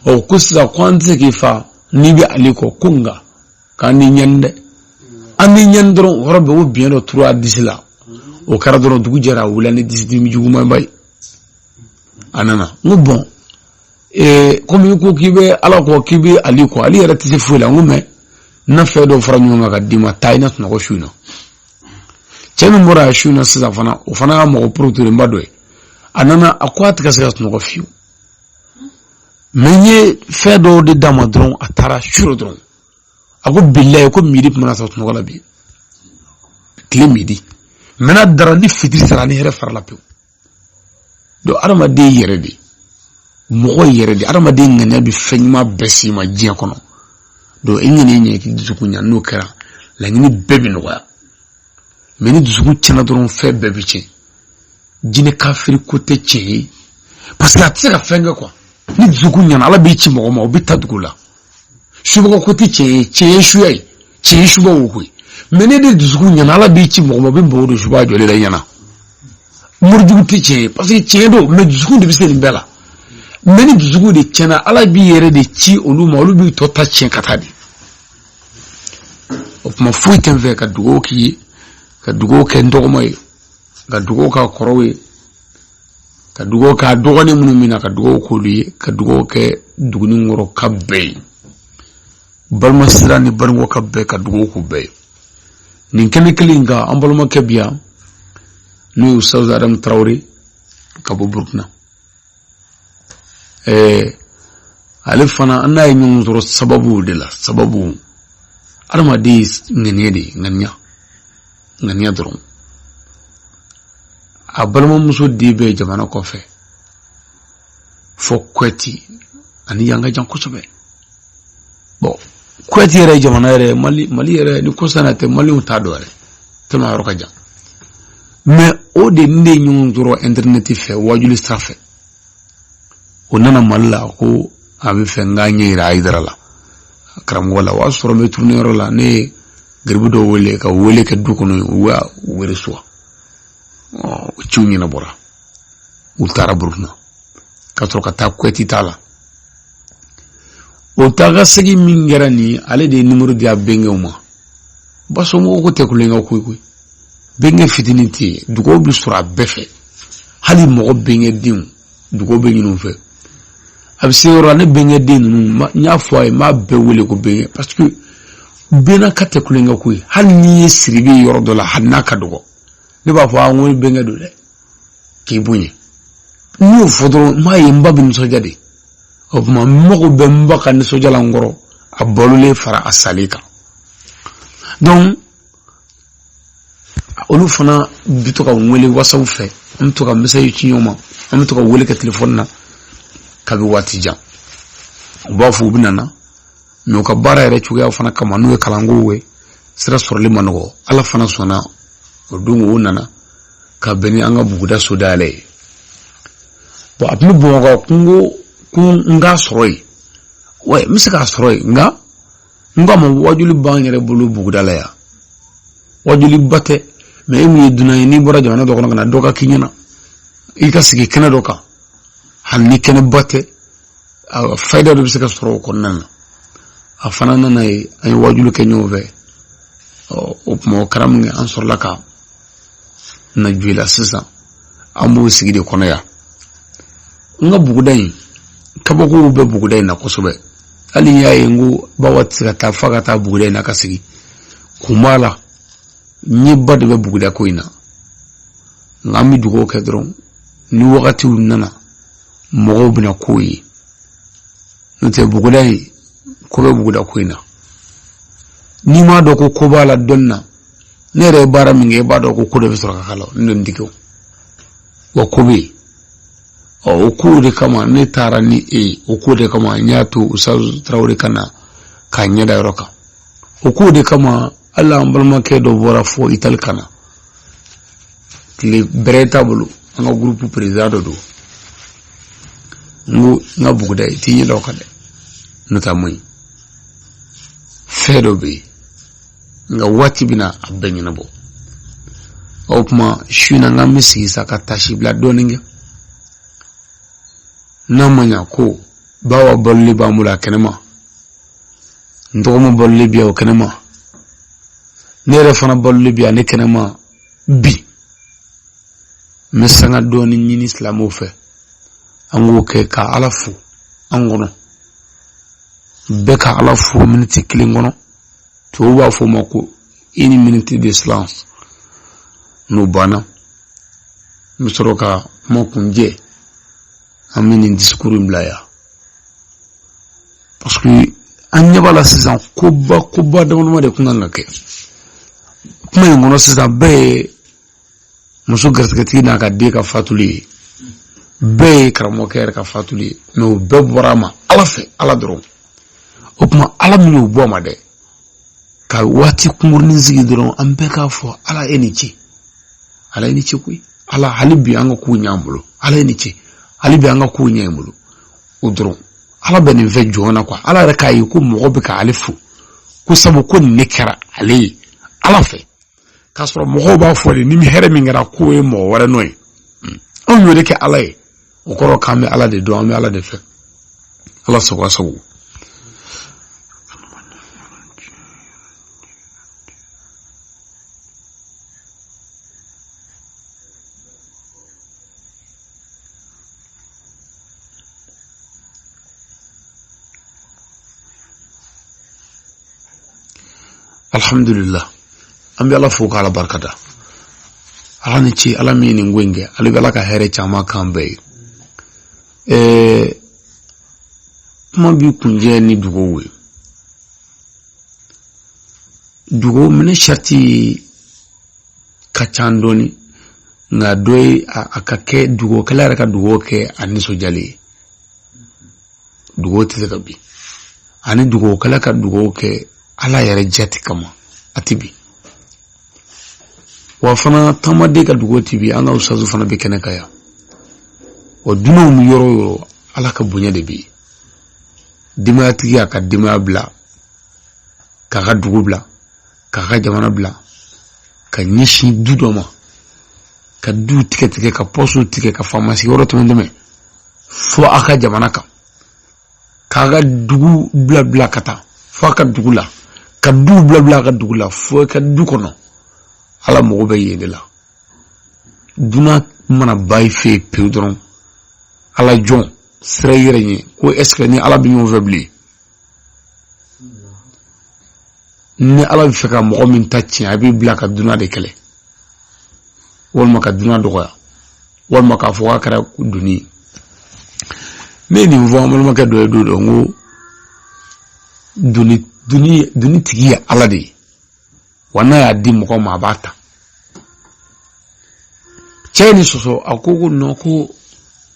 A: Ɔ, ko sisan ko an tɛ se k'i fa n'i bɛ Ali kɔ, ko nka k'an ni ɲɛni dɛ, an ni ɲɛni dɔrɔn. O yɔrɔ bɛɛ, o biɲɛ dɔ turu a disi la, o kɛra dɔrɔn, dugu jɛra, a wulila ni disidimi jugumanba ye. A nana, n ko bon, komi i ko k'i bɛ Ala kɔ, k'i bɛ Ali kɔ, Ali yɛrɛ tɛ se foyi la. N ko mais n na fɛn dɔw fara ɲɔgɔn kan ka d'i ma, taa i na sunɔgɔ su in na. Cɛ min bɔra a su in na sisan fana, o fana y'a mɔgɔ porotorenba dɔ ye. A nana, a ko a tɛ ka se ka sunɔgɔ fiyewu, mais n ye fɛn dɔw de d'a ma dɔrɔn, a taara su dɔrɔn. A ko bilayi, ko midi tun mana sɔrɔ sunɔgɔ la bi, tile midi mais n'a dara ni fitiri sara, ni hɛrɛ farala pewu. Donc adamaden yɛrɛ de, mɔgɔ yɛrɛ de, adamaden ŋaniya bɛ fɛn ɲuman bɛɛ s'i ma diɲɛ kɔnɔ. Donc i ŋaniya ɲɛ k'i dusukun ɲa, n'o kɛra, laɲini bɛɛ bɛ nɔgɔya. Mais ni dusukun tiɲɛna dɔrɔn, fɛn bɛɛ bɛ tiɲɛ. Jinɛ kafiri ko tɛ tiɲɛ ye, parce que a tɛ se ka fɛn kɛ quoi. Ni dusukun ɲɛna, Ala b'i ci mɔgɔ ma, o bɛ ta dugu la. Subaga ko tɛ tiɲɛ ye, tiɲɛ ye suya ye, tiɲɛ ye suba wo koyi. Mais ne de dusukun ɲɛna, Ala b'i ci mɔgɔ ma, o bɛ mɔgɔ don suba jɔlen la i ɲɛna. Morijugu tɛ tiɲɛ ye, parce que tiɲɛ don, mais dusukun de bɛ se nin bɛɛ la. Mais ni dusukun de tiɲɛna, Ala b'i yɛrɛ de ci olu ma, olu b'i tɔ ta tiɲɛ ka taa de. O tuma foyi tɛ n fɛ ka dugawu k'i ye, ka dugawu kɛ n dɔgɔma ye, ka dugawu k'a kɔrɔw ye, ka dugawu k'a dɔgɔnin minnu min na, ka dugawu k'olu ye, ka dugawu kɛ Duguninkɔrɔ ka bɛɛ ye, balima sira ni balimaw ka bɛɛ, ka dugawu k'u bɛɛ ye. Nin kɛnɛ kelen in kan, an balimakɛ bi yan, n'o ye Ustaz Adamu Tarawele ka bɔ Burukina. Ale fana, an n'a ye ɲɔgɔn sɔrɔ sababu de la. Sababu adamaden ye ŋaniya de ye, ŋaniya, ŋaniya dɔrɔn. A balimamuso den bɛ jamana kɔfɛ fo Kuwɛti, ani yan ka jan kosɛbɛ. Bon, Kuwɛti yɛrɛ ye jamana yɛrɛ, Mali, Mali yɛrɛ ni kɔsa na tɛ, Maliyɛnw t'a dɔn yɛrɛ, tellement yɔrɔ ka jan. Mais o de ni ne ye ɲɔgɔn sɔrɔ internet fɛ, wajuli sira fɛ. O nana Mali la ko a bɛ fɛ n k'a ɲɛ yira Hayidara la, karamɔgɔ la. O y'a sɔrɔ n bɛ tournée yɔrɔ la, ne ye garibu dɔ wele ka wele kɛ du kɔnɔ yen, u y'a wele suwa. O ciw ɲɛnabɔra, u taara Burukina ka sɔrɔ ka taa Kuwɛti ta la. O taa ka segin min kɛra nin ye, ale de ye nimoro di a bɛnkɛw ma. Ba somɔgɔw ko tɛ kulonkɛ ko ye koyi, bɛnkɛ fitinin tɛ yen, dugawu bɛ sɔrɔ a bɛɛ fɛ, hali mɔgɔ bɛnkɛ denw dugawu bɛ ɲini u fɛ. A bɛ se yɔrɔ la, ne bɛnkɛ den ninnu, n y'a fɔ a ye, n b'a bɛɛ wele ko bɛnkɛ, parce que bɛnna ka tɛ kulonkɛ ko ye. Hali n'i ye siribe yɔrɔ dɔ la, hali n'a ka dɔgɔ, ne b'a fɔ a n ko bɛnkɛ don dɛ, k'i bonya. N y'o fɔ dɔrɔn, n b'a ye n ba bɛ nisɔndiya de. O tuma n mago bɛ n ba ka nisɔndiya la n kɔrɔ, a balolen fara a salen kan. Donc olu fana bɛ to ka n wele WhatsApp fɛ, an bɛ to ka message ci ɲɔgɔn ma, an bɛ to ka wele kɛ telefɔni na kabi waati jan. U b'a fɔ u bɛ na, mais u ka baara yɛrɛ cogoya fana kama, n'u ye kalankow ye, sira sɔrɔli man nɔgɔ. Ala fana sɔnna, o don o nana ka bɛn ni an ka buguda so dayɛlɛ ye. Bon, a tun bɛ Bamakɔ, kungo ko n k'a sɔrɔ yen. Wa n bɛ se k'a sɔrɔ yen, nka n k'a ma wajuli b'an yɛrɛ bolo buguda la yan, wajuliba tɛ, mais e min ye dunan ye, n'i bɔra jamana dɔ kɔnɔ ka na, dɔ ka k'i ɲɛna, i ka sigi kɛnɛ dɔ kan, hali ni kɛnɛba tɛ, fayida dɔ bɛ se ka sɔrɔ o kɔnɔna na. A fana nana ye, an ye wajuli kɛ ɲɔgɔn fɛ. O tuma o kɛra min kɛ, an sɔrɔla ka na Joyila. Sisan an b'o sigi de kɔnɔ yan. N ka buguda in, kabakow bɛ buguda in na kosɛbɛ. Hali n'i y'a ye n ko bawa tɛ se ka taa f'a ka taa buguda in na ka sigi, kun b'a la, ɲɛba de bɛ buguda ko in na. Nka an bɛ dugawu kɛ dɔrɔn, ni wagatiw nana, mɔgɔw bɛna kow ye. N'o tɛ, buguda in, ko bɛ buguda ko in na. N'i m'a dɔn ko ko b'a la dɔnni na, ne yɛrɛ ye baara min kɛ, i b'a dɔn ko ko dɔ bɛ sɔrɔ ka k'a la. N dɔnni tɛ kɛ o wa, ko bɛ yen. Ɔ, o kow de kama ne taara ni e ye, o ko de kama n y'a to Usazu Tarawele ka na k'a ɲɛ da yɔrɔ kan, o kow de kama hali an balimakɛ dɔ bɔra fo Itali ka na, tile bɛrɛ t'a bolo, an ka groupe président dɔ don. N ko n ka buguda i t'i ɲɛ da o kan dɛ, n'o tɛ a man ɲi. Fɛn dɔ bɛ yen, nka waati bɛna a bɛɛ ɲɛnabɔ. O tuma su in na, n k'an bɛ sigi sa ka tasi bila dɔɔnin kɛ. N'a ma ɲa ko bawa baloli b'an bolo a kɛnɛma, n dɔgɔma baloli bi yan o kɛnɛma, ne yɛrɛ fana baloli bi yan ne kɛnɛma bi, n bɛ sanga dɔɔnin ɲini silamɛw fɛ, an k'o kɛ ka Ala fo an kɔnɔ, bɛɛ ka Ala fo miniti kelen kɔnɔ. Tubabu b'a fɔ o ma ko une minute de silence. N'o banna, n bɛ sɔrɔ ka kuma kuncɛ. An bɛ nin discours in bila yan, parce que an ɲɛ b'a la sisan, koba koba dama dama de kun kan ka kɛ kuma in kɔnɔ. Sisan bɛɛ ye muso garisɛgɛtigi n'a ka den ka fatuli ye, bɛɛ ye karamɔgɔkɛ yɛrɛ ka fatuli ye, mais o bɛɛ bɔra a ma Ala fɛ, Ala dɔrɔn. O tuma Ala min y'o bɔ a ma dɛ, ka waati kunkurunin sigi dɔrɔn, an bɛɛ k'a fɔ Ala e ni ce, Ala e ni ce koyi, Ala hali bi an ka kow ɲɛ an bolo, Ala e ni ce, hali bi an ka kow ɲɛ an bolo. O dɔrɔn, Ala bɛ nin fɛ jɔn na quoi. Ala yɛrɛ k'a ye ko mɔgɔ bɛ ka ale fo ko sabu ko nin ne kɛra ale ye Ala fɛ, k'a sɔrɔ mɔgɔw b'a fɔ de ni hɛrɛ min kɛra k'o ye mɔgɔ wɛrɛ nɔ ye. Anw y'o de kɛ Ala ye, o kɔrɔ k'an bɛ Ala de dɔn, an bɛ Ala de fɛ. Ala sago a sago. Alhamdulillah, an bɛ Ala fo k'Ala barika da. Ala ni ce, Ala min ye nin ko in kɛ, ale bɛ Ala ka hɛrɛ caman k'an bɛɛ ye. Kuma bi kuncɛ ni dugawu ye. Dugawu minɛ sariti ka ca dɔɔni. Nka dɔ ye a ka kɛ dugawukɛla yɛrɛ ka dugawu kɛ a nisɔndiyalen ye, dugawu tɛ se ka bin. Ani dugawukɛla ka dugawu kɛ Ala yɛrɛ jati kama, a tɛ bin. Wa fana taamaden ka dugawu tɛ bin. An ka usazu fana bɛ kɛnɛ kan yan. Wa dunanw bɛ yɔrɔ o yɔrɔ, Ala ka bonya de bɛ yen. Denbayatigi y'a ka denbaya bila, k'a ka dugu bila, k'a ka jamana bila, ka ɲɛsin du dɔ ma, ka du tigɛ tigɛ, ka pɔsiw tigɛ, ka faama sigiyɔrɔ tɛmɛ tɛmɛ fo a ka jamana kan, k'a ka dugu bila bila ka taa fo a ka dugu la, ka du bila bila a ka dugu la fo a ka du kɔnɔ. Ala mago bɛ yen de la. Dunan mana ba i fɛ yen pewu dɔrɔn, Ala jɔn siran i yɛrɛ ɲɛ ko est ce que ni Ala bɛ ɲɔgɔn fɛ bilen? Ni Ala bɛ fɛ ka mɔgɔ min ta tiɲɛ, a b'i bila ka dunan de kɛlɛ, walima ka dunan dɔgɔya, walima k'a fɔ k'a kɛra doni ye. Ne ye nin fɔ an balimakɛ dɔ ye don dɔ, n ko doni tigi ye Ala de ye, wa n'a y'a di mɔgɔ ma, a b'a ta. Cɛ ye nin sɔsɔ, a ko ko non, ko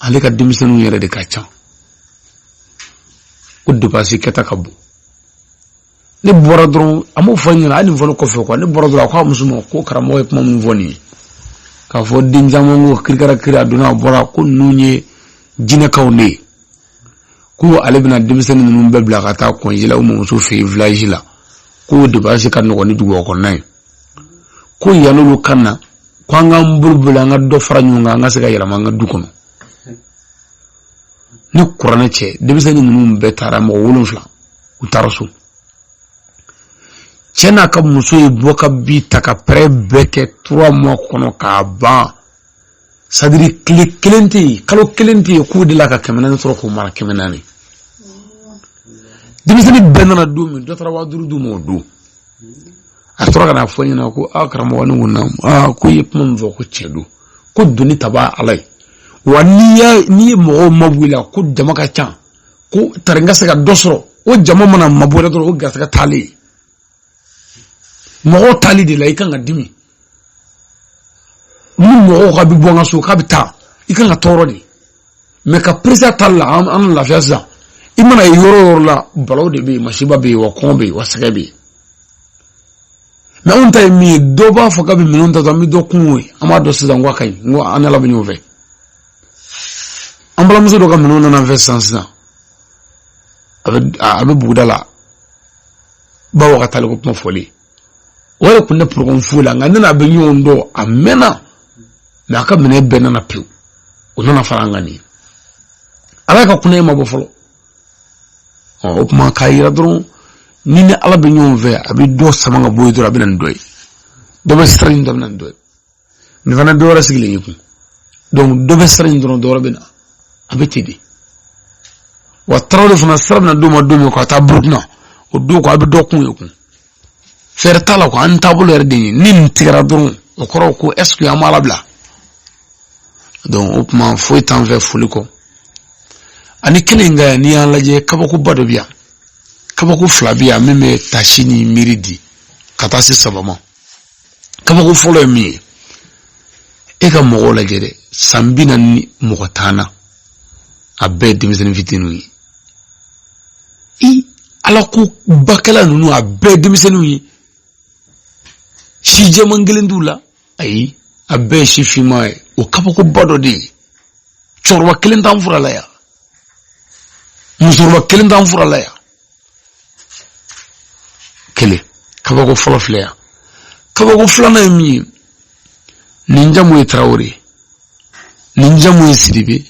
A: ale ka denmisɛnninw yɛrɛ de ka ca, ko dépense kɛta ka bon. Ne bɔra dɔrɔn, a m'o fɔ n ɲɛna, a ye nin fɔ ne kɔfɛ quoi. Ne bɔra dɔrɔn, a ko a muso ma ko karamɔgɔ ye kuma min fɔ nin ye, k'a fɔ den caman ko kirikara kiri, a donna a bɔra, ko ninnu ye jinɛkaw de ye, ko ale bɛna denmisɛnnin ninnu bɛɛ bila ka taa congé la u mamuso fɛ yen village la, ko dépense ka nɔgɔn ni duguba kɔnɔna ye, ko yan'olu ka na, ko an k'an bolo bolo, an ka dɔ fara ɲɔgɔn kan, an ka se ka yɛlɛma an ka du kɔnɔ. Ni kuranɛ cɛ, denmisɛnnin ninnu bɛɛ taara, mɔgɔ 7, u taara so. Cɛ n'a ka muso ye bɔ ka bi ta ka pɛrɛ bɛɛ kɛ 3 mois kɔnɔ k'a ban. C'est-à-dire tile kelen tɛ yen, kalo kelen tɛ yen k'u delila ka 400 sɔrɔ k'o mara, 400. Denmisɛnnin bɛɛ nana don min, dɔ taara 5000 d'u ma o don. A tora ka n'a fɔ n ɲɛna ko aa karamɔgɔ, ne ko naamu, aa ko i ye kuma min fɔ ko tiɲɛ don, ko doni tabaa Ala ye, wa n'i ye mɔgɔw mabɔ i la, ko jama ka ca, ko tari n ka se ka dɔ sɔrɔ, o jama mana mabɔ i la dɔrɔn, o garisɛgɛ taalen ye. Mɔgɔw taali de la i kan ka dimi. Ni mɔgɔw ka bɛ bɔ n ka so k'a bɛ taa, i kan ka tɔɔrɔ de, mais ka perese taali la, an lafiya sisan. I mana ye yɔrɔ o yɔrɔ la, balaw de bɛ yen, masiba bɛ yen, wa kɔngɔ bɛ yen, wa sɛgɛn bɛ yen. Mais anw ta ye min ye, dɔ b'a fɔ k'a bɛ minɛnw ta, an bɛ dɔ kun o ye, an b'a dɔn sisan ko a ka ɲi, n ko an ni Ala bɛ ɲɔgɔn fɛ. An balimamuso dɔ ka minɛnw nana an fɛ sisan sisan, a bɛ buguda la, bawo ka taali ko kuma fɔlen, o yɛrɛ kun tɛ problème foyi la, nka ne n'a bɛ ɲɔgɔn dɔn a mɛnna, mais a ka minɛn bɛɛ nana pewu, o nana fara an kan nin ye. Ala ka kunna ma bɔ fɔlɔ. O tuma k'a yira dɔrɔn, ni ni Ala bɛ ɲɔgɔn fɛ, a bɛ dɔ sama ka bɔ yen dɔrɔn, a bɛ na ni dɔ ye, dɔ bɛ sira ɲini, dɔ bɛ na ni dɔ ye. Nin fana dɔ wɛrɛ sigilen y'i kun, donc dɔ bɛ sira ɲini dɔrɔn, dɔ wɛrɛ bɛ na, a bɛ ten de. Wa tarawele fana sira bɛna d'o ma don min ka taa Burukina, o don ko a bɛ dɔ kun ye kun, fɛɛrɛ t'a la quoi. An taabolo yɛrɛ de ye ni nin tigɛra dɔrɔn, o kɔrɔ ko est ce que an b'a labila. Donc o tuma foyi t'an fɛ foli kɔ. Ani kelen in ka yan, n'i y'an lajɛ, kabakoba dɔ bɛ yan, kabako fila bɛ yan min bɛ tasi ni miiri di ka taa se saba ma. Kabako fɔlɔ ye min ye, e ka mɔgɔw lajɛ dɛ, san 40 mɔgɔ tan na, a bɛɛ ye denmisɛnnin fitininw ye. I ala ko bakɛla ninnu, a bɛɛ ye denmisɛnninw ye, si jɛman kelen t'u la, ayi, a bɛɛ ye si finman ye. O kabakoba dɔ de ye. Cɛkɔrɔba kelen t'an fura la yan, musokɔrɔba kelen t'an fura la yan. Kelen, kabako fɔlɔ filɛ yan. Kabako filanan ye min ye, nin jamu ye Tarawele, nin jamu ye Sidibe,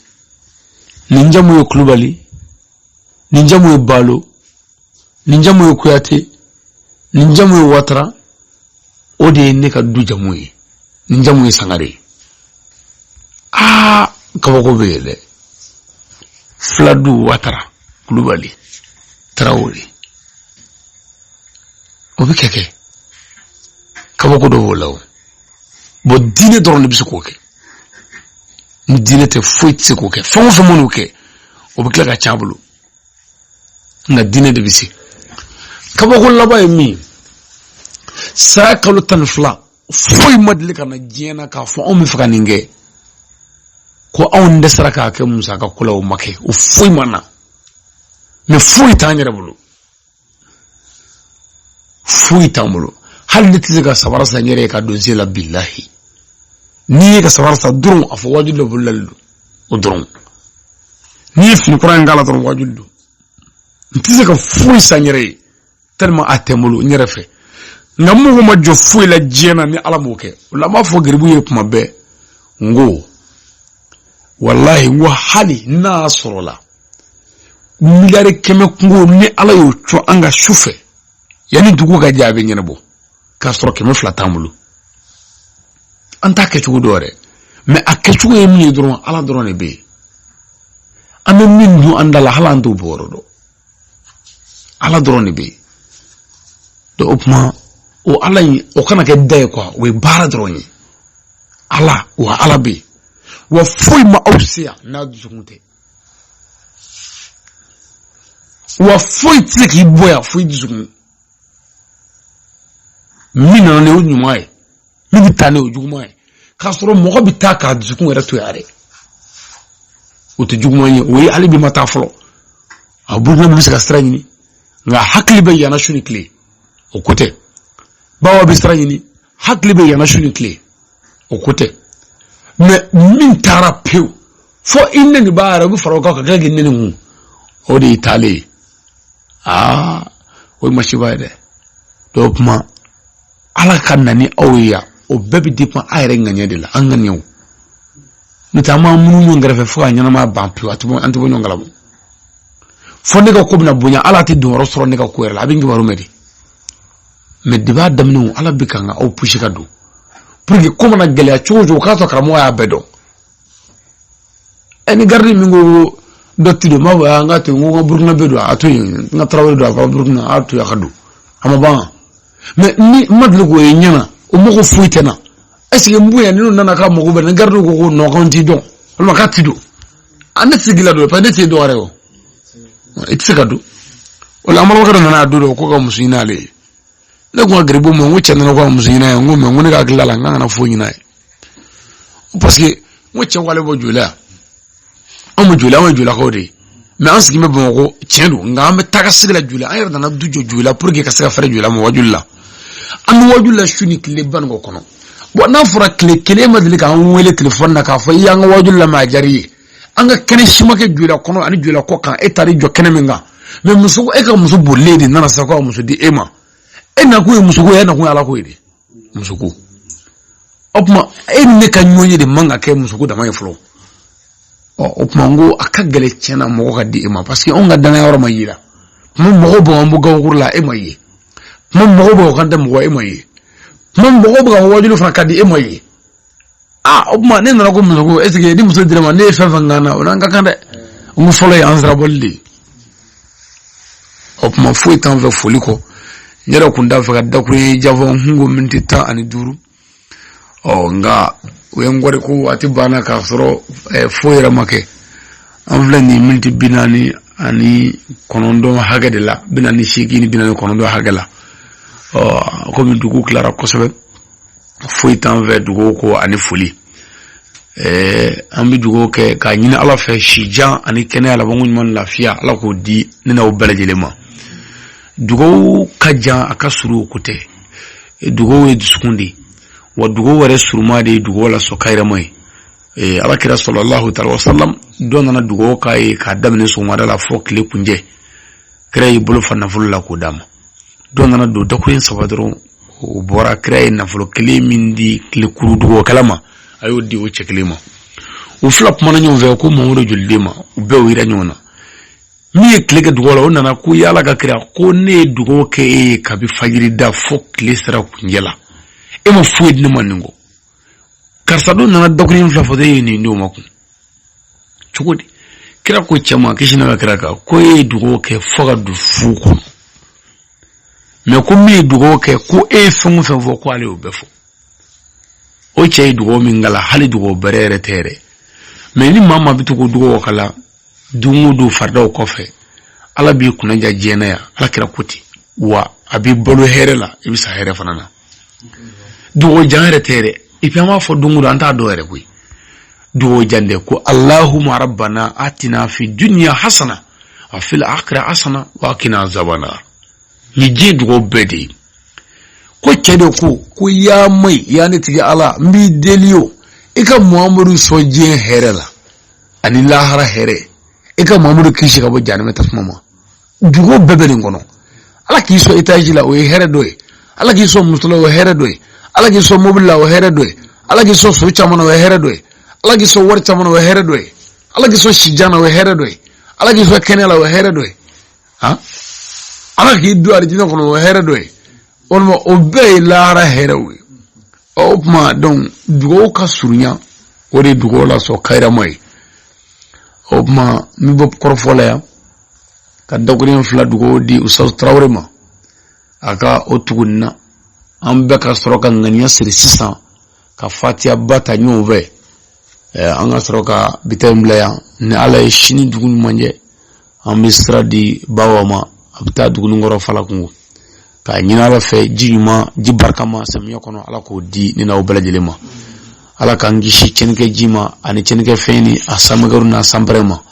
A: nin jamu ye Kulubali, nin jamu ye Balo, nin jamu ye Kuyate, nin jamu ye Watara, o de ye ne ka du jamu ye, nin jamu ye Sangare ye. Aa, kabako bɛ yen dɛ. Filadu, Watara, Kulubali, Tarawele, o bɛ kɛ kabako dɔ b'o la. O bon, diinɛ dɔrɔn de bɛ se k'o kɛ. Ni diinɛ tɛ, foyi tɛ se k'o kɛ. Fɛn o fɛn man'o kɛ, o bɛ tila ka tiɲɛ a bolo, nka diinɛ de bɛ se. Kabako laban ye min ye, saya kalo 12. Foyi ma deli ka na diɲɛ na k'a fɔ anw bɛ fɛ ka nin kɛ, ko anw dɛsɛra k'a kɛ musaka ko la, o ma kɛ, o foyi ma na. Mais foyi t'an yɛrɛ bolo, foyi t'an bolo. Hali ne tɛ se ka sabara san n yɛrɛ ye ka don sen la, bilahi. N'i ye ka sabara san dɔrɔn, a fɔ waajuli dɔ bololali don, o dɔrɔn. N'i ye fini kura in k'a la dɔrɔn, waajuli don. N tɛ se ka foyi san n yɛrɛ ye tellement a tɛ n bolo n yɛrɛ fɛ. Nka n mago ma jɔ foyi la diɲɛ na ni Ala m'o kɛ. O la n b'a fɔ garibu ye kuma bɛɛ, n ko walahi, n ko hali n'a sɔrɔla miliyari 100 kungo, ni Ala y'o cɔ an ka su fɛ, yanni dugu ka jɛ, a bɛ ɲɛnabɔ k'a sɔrɔ 200 t'an bolo. An t'a kɛcogo dɔn yɛrɛ, mais a kɛcogo ye min ye dɔrɔn, Ala dɔrɔn de bɛ yen. An bɛ min dun an da la, hali an t'o bɔ yɔrɔ dɔn, Ala dɔrɔn de bɛ yen. Donc o tuma, o Ala in, o kana kɛ da ye quoi, o ye baara dɔrɔn ye. Ala wa Ala bɛ yen, wa foyi ma aw se yan n'a dusukun tɛ, wa foyi tɛ se k'i bɔ yan fo i dusukun. Min nana ni o ɲuman ye, min bɛ taa ni o juguman ye, k'a sɔrɔ mɔgɔ bɛ taa k'a dusukun yɛrɛ to yan dɛ, o tɛ juguman ye. O ye hali bi ma taa fɔlɔ, a Burukina bɛ se ka sira ɲini, nka hakili bɛ yanna su ni tile, o ko tɛ. Bawa bɛ sira ɲini, hakili bɛ yanna su ni tile, o ko tɛ. Mais min taara pewu fo i neni b'a yɛrɛ, u bɛ fara o kan ka tila k'i neni kun, o de y'i taalen ye. Aa, o ye masiba ye dɛ. Donc kuma Ala ka na ni aw ye yan, o bɛɛ bɛ dépend a yɛrɛ ŋaniya de la, an ŋaniyaw. N'o tɛ, an b'an munu ɲɔgɔn kɛrɛfɛ fo ka ɲɛnamaya ban pewu, a tɛ bɔ, an tɛ bɔ ɲɔgɔn kalama. Fo ne ka ko bɛna bonya, Ala tɛ don yɔrɔ sɔrɔ ne ka ko yɛrɛ la, a bɛ n kibaru mɛn de. Mais depuis a daminɛ, Ala bɛ kan ka aw pousser ka don pour que ko mana gɛlɛya cogo o cogo, k'a sɔrɔ karamɔgɔ y'a bɛɛ dɔn. Ɛ, ni garidi min ko dɔ ti don, n b'a fɔ an ka to yen, n ko n ka Burukina bɛ don, a to yen, n ka Tarawele don, a ka Burukina, a to yen, a ka don, a ma ban. Mais ni n ma deli k'o ye ɲɛ na, o mago foyi tɛ n na. Est ce que n bonya n'u nana k'a mago bɛ, ni garidi ko ko non, k'an t'i dɔn, walima k'a ti don, a ne tɛ se k'i ladon, parce que ne tɛ dɔn yɛrɛ o, i tɛ se ka don. O la, an balimakɛ dɔ nana a don dɔ ko ka muso ɲini ale ye. Ne ko ka garibu ma, n ko cɛ nana ko ka muso ɲini a ye. N ko mais, n ko ne ka hakili la, n k'an kana foyi ɲini a ye, parce que n ko cɛ ko ale bɔ joli la, anw bɛ joli, anw ye jolakaw de ye, mais an sigilen bɛ Bamakɔ, tiɲɛ don, nka an bɛ taa ka sigi la joli, an yɛrɛ nana du jɔ joli la pour que ka se ka fɛrɛ joli la ma wajuli la. An bɛ wajuli la su ni tile Banikɔ kɔnɔ. Bon, n'a fɔra tile kelen ma deli k'an wele telefɔni na k'a fɔ i y'an ka wajuli lamɛn, a diyara i ye, an ka kɛnɛ si ma kɛ joli kɔnɔ ani joli kɔ kan, e taara i jɔ kɛnɛ min kan. Mais muso, e ka muso bolilen de nana sa ko ka muso di e ma. E nakun ye musoko ye, e nakun ye Alako ye de, musoko. O tuma, e ni ne ka ɲɔgɔn ye de man ka kɛ musoko dama ye fɔlɔ. Ɔ, o tuma, n ko a ka gɛlɛn tiɲɛ na mɔgɔ ka di e ma, parce que anw ka danaya yɔrɔ ma y'i la. Tuma mɔgɔw bɛ an bɔ gabakuru la, e ma ye. Tuma mɔgɔw bɛ kan tɛ mɔgɔ, e ma ye. Tuma mɔgɔw bɛ ka wajuli fana ka di, e ma ye. Aa, o tuma, ne nana ko musoko, est ce que ni muso dira ma, ne ye fɛn fɛn kan na, o n'an ka kan dɛ. N ko fɔlɔ ye an sirabɔli de ye. O tuma, foyi t'an fɛ foli kɔ. N yɛrɛ kun t'a fɛ ka dakuruɲɛ janfɔ, n kun ko miniti 15. Ɔ, nka u ye n kɔri ko waati banna k'a sɔrɔ foyi yɛrɛ ma kɛ. An filɛ nin miniti 49 hakɛ de la, 48 ni 49 hakɛ la. Ɔ, komi dugu tilara kosɛbɛ, foyi t'an fɛ dugawu ko ani foli. An bɛ dugawu kɛ k'a ɲini Ala fɛ, sijan ani kɛnɛya, labanko ɲuman ni lafiya, Ala k'o di ne n'aw bɛɛ lajɛlen ma. Dugawu ka jan, a ka surun, o ko tɛ. Dugawu ye dusukun de ye, wa dugawu yɛrɛ suruma de ye dugawu la sɔn kayirama ye. Ala kira sallallahu ta'ala wa sallam, dɔ nana dugawu k'a ye k'a daminɛ sɔgɔmada la fɔ tile kuncɛ, kira y'i bolo fa nafolo la k'o d'a ma. Dɔ nana don dakuruɲɛ saba dɔrɔn, o bɔra, kira ye nafolo kelen min di tile kuru dugawukɛla ma, a y'o di o cɛ kelen ma. U fila kumana ɲɔgɔn fɛ ko Mamadu joliden ma, u bɛɛ y'o yira ɲɔgɔn na. Min ye tile kɛ dugawu la, o nana ko yala ka kira ko ne ye dugawu kɛ e ye kabi fajiri da fo tile sera kuncɛ la, e ma foyi di ne ma nin kɔ. Karisa dun nana dakuruɲɛ fila fɔ, e ye nin di o ma kun cogo di? Kira ko cɛ ma, kisi n'a ka kira kan, ko e ye dugawu kɛ fo ka don fu kɔnɔ, mais ko min ye dugawu kɛ, ko e ye fɛn o fɛn fɔ, ko ale y'o bɛɛ fɔ. O cɛ ye dugawu min kala, hali dugawu bɛrɛ yɛrɛ tɛ yɛrɛ. Mais ni maa maa bɛ to k'o dugawu kala don o don faridaw kɔfɛ, Ala b'i kunna ja diɲɛ na yan, Ala kira ko ten, wa a b'i balo hɛrɛ la, i bɛ sa hɛrɛ fana na. Dugawu jan yɛrɛ tɛ dɛ. Et puis an b'a fɔ don o don, an t'a dɔn yɛrɛ koyi. Dugawu jan tɛ ko Allahumma rabbana atina fi dunya hasana wa fil akhirati hasana wa qina azaban nar. Nin diɲɛ dugawu bɛɛ de ye. Ko cɛ de ko ko ya mai ya ne tigi Ala, n b'i deli o, i ka Muhamadu sɔn diɲɛ hɛrɛ la ani lahara hɛrɛ, i ka Muhamadu kisi ka bɔ jahanama tasuma ma. Dugawu bɛɛ bɛ nin kɔnɔ. Ala k'i sɔn etazi la, o ye hɛrɛ dɔ ye. Ala k'i sɔn muso la, o ye hɛrɛ dɔ ye. Ala k'i sɔn mobili la, o ye hɛrɛ dɔ ye. Ala k'i sɔn so caman na, o ye hɛrɛ dɔ ye. Ala k'i sɔn wari caman na, o ye hɛrɛ dɔ ye. Ala k'i sɔn sijan na, o ye hɛrɛ dɔ ye. Ala k'i sɔn kɛnɛya la, o ye hɛrɛ dɔ ye. Han, Ala k'i don alijinɛ kɔnɔ, o ye hɛrɛ dɔ ye. Walima o bɛɛ ye lahara hɛrɛw ye. Ɔ, o tuma donc dugawu ka surunya, o de ye dugawu lasɔrɔ kayirama ye. O tuma n bɛ bɔ kɔrɔfɔ la yan ka dakuruɲɛ fila dugawu di Ustaz Tarawele ma, a ka o tugu nin na. An bɛɛ ka sɔrɔ ka ŋaniya siri sisan ka fatiya ba ta ɲɔgɔn fɛ. An ka sɔrɔ ka bi ta in bila yan. Ni Ala ye sini dugu ɲuman jɛ, an bɛ sira di bawa ma, a bɛ taa Duguninkɔrɔ Falakungo k'a ɲini Ala fɛ ji ɲuman, ji barikama samiyɛ kɔnɔ, Ala k'o di ne n'aw bɛɛ lajɛlen ma. Ala k'an kisi tiɲɛnikɛ ji ma ani tiɲɛnikɛ fɛn ni a sanmɛgɛru n'a sanpɛrɛn ma.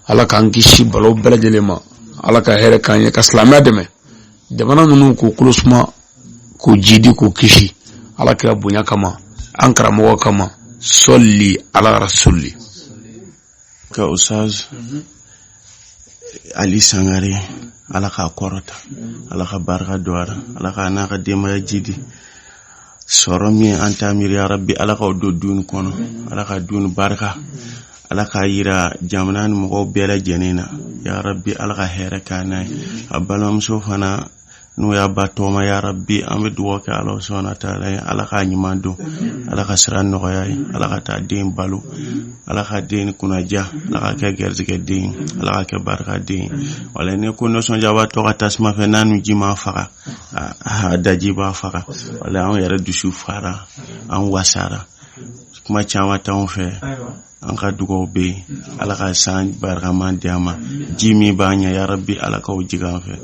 A: Ala k'an kisi balaw bɛɛ lajɛlen ma. Ala ka hɛrɛ k'an ye, ka silamɛya dɛmɛ, jamana ninnu k'u kolo suma, k'u jidi, k'u kisi, Ala kira bonya kama, an karamɔgɔ kama. Sɔli ala rasuli.
B: Ka Ustaz Ali Sangare, Ala k'a kɔrɔta, Ala ka barika don a la, Ala k'a n'a ka denbaya jidi. Sɔrɔ min an t'a miiri, ya Rabbi, Ala k'o don du nin kɔnɔ, Ala ka du nin barika, Ala k'a yira jamana ni mɔgɔw bɛɛ lajɛlen na, ya Rabbi, Ala ka hɛrɛ k'an n'a ye. A balimamuso fana n'o y'a ba tɔgɔma, ya Rabbi, an bɛ dugawu kɛ Ala subahana taala ye, Ala k'a ɲuman don, Ala ka sira nɔgɔya ye, Ala ka taa den balo, Ala ka den kunnaja, Ala ka kɛ garijɛgɛ den ye, Ala ka kɛ barika den ye. Wala ni ko nisɔndiyabaatɔ ka tasuma fɛ n'a nu ji ma faga, a daji b'a faga. Wala anw yɛrɛ dusu fara, an wasara, kuma caman t'anw fɛ. An ka dugaw bɛ yen, Ala ka san barikama di an ma. Ji min b'an ɲɛ, ya Rabbi, Ala k'o jigin an fɛ.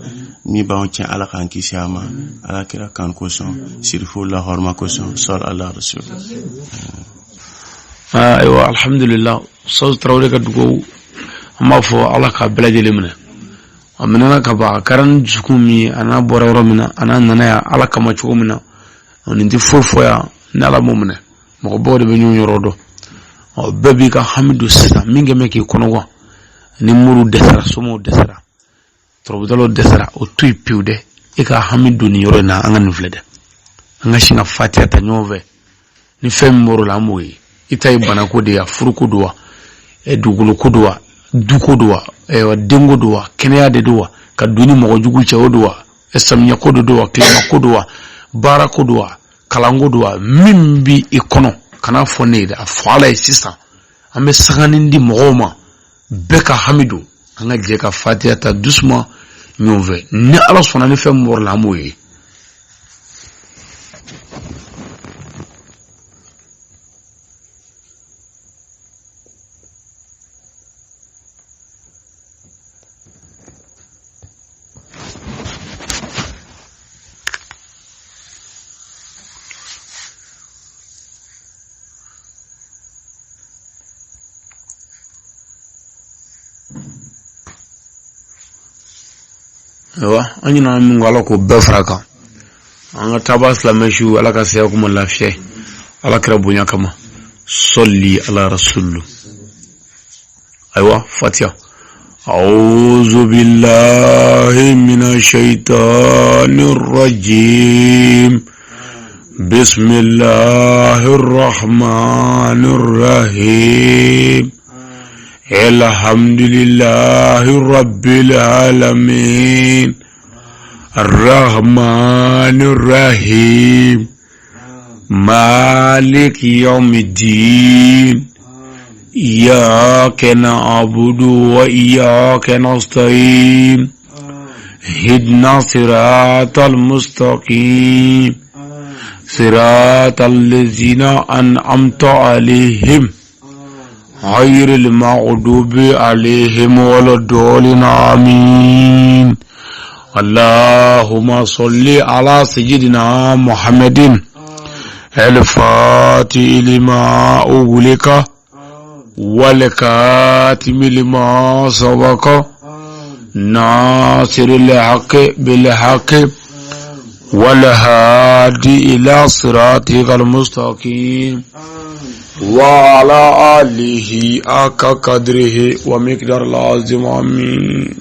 B: Min b'an tiɲɛ, Ala k'an kisi a ma, Ala kira kan kosɔn, sirifu la hɔrɔma kosɔn, sɔli ala rasul.
A: Ayiwa, alhamdulillah, Ustaz Tarawele ka dugaw, an b'a fɔ Ala k'a bɛɛ lajɛlen minɛ. A minɛna ka ban. A kɛra ni dusukun min ye, a n'a bɔra yɔrɔ min na, a n'a nana yan Ala kama cogo min na, nin tɛ foyi fɔ yan ni Ala m'o minɛ. Mɔgɔbaw de bɛ ɲɔgɔn yɔrɔ dɔn. Ɔ, bɛɛ b'i ka hami don sisan min kɛ bɛ k'i kɔnɔgan ni moriw dɛsɛra, somaw dɛsɛra, tɔrɔbudalaw dɛsɛra, o to yen pewu dɛ. E ka hami don nin yɔrɔ in na. An ka nin filɛ dɛ, an ka sin ka fatiya ta ɲɔgɔn fɛ. Ni fɛn min bɔr'o la, an b'o ye. I ta ye banako de ye wa, furuko don wa, dugukolo ko don wa, duko don wa, denko don wa, kɛnɛya de don wa, ka don ni mɔgɔ jugu cɛ o don wa, samiyɛ ko de don wa, tilema ko don wa, baara ko don wa, kalanko don wa, min bi i kɔnɔ, kana fɔ ne ye dɛ, a fɔ Ala ye sisan. An bɛ sanganin di mɔgɔw ma, bɛɛ ka hami don. An ka jɛ ka fatiya ta dusuma ɲɔgɔn fɛ. Ni Ala sɔnna, ni fɛn min bɔr'a la, an b'o ye. Ayiwa, an ɲinana min kɔ, Ala k'o bɛɛ fara kan. An ka taaba silamɛ su, Ala ka saya kuma lafiya ye, Ala kira bonya kama, sɔli ala rasulu. Ayiwa, fatiya. أعوذ بالله من الشيطان الرجيم، بسم الله الرحمن الرحيم، الحمد لله رب العالمين، الرحمن الرحيم، مالك يوم الدين، إياك نعبد وإياك نستعين، اهدنا صراط المستقيم، صراط الذين أنعمت عليهم، غير المغضوب عليهم ولا الضالين، آمين. اللهم صل على سيدنا محمد. الفاتح لما أغلق والكاتم لما سبق ناصر الحق بالحق والهادي إلى صراطك المستقيم وعلى آله حق قدره ومقدار العظيم آمين.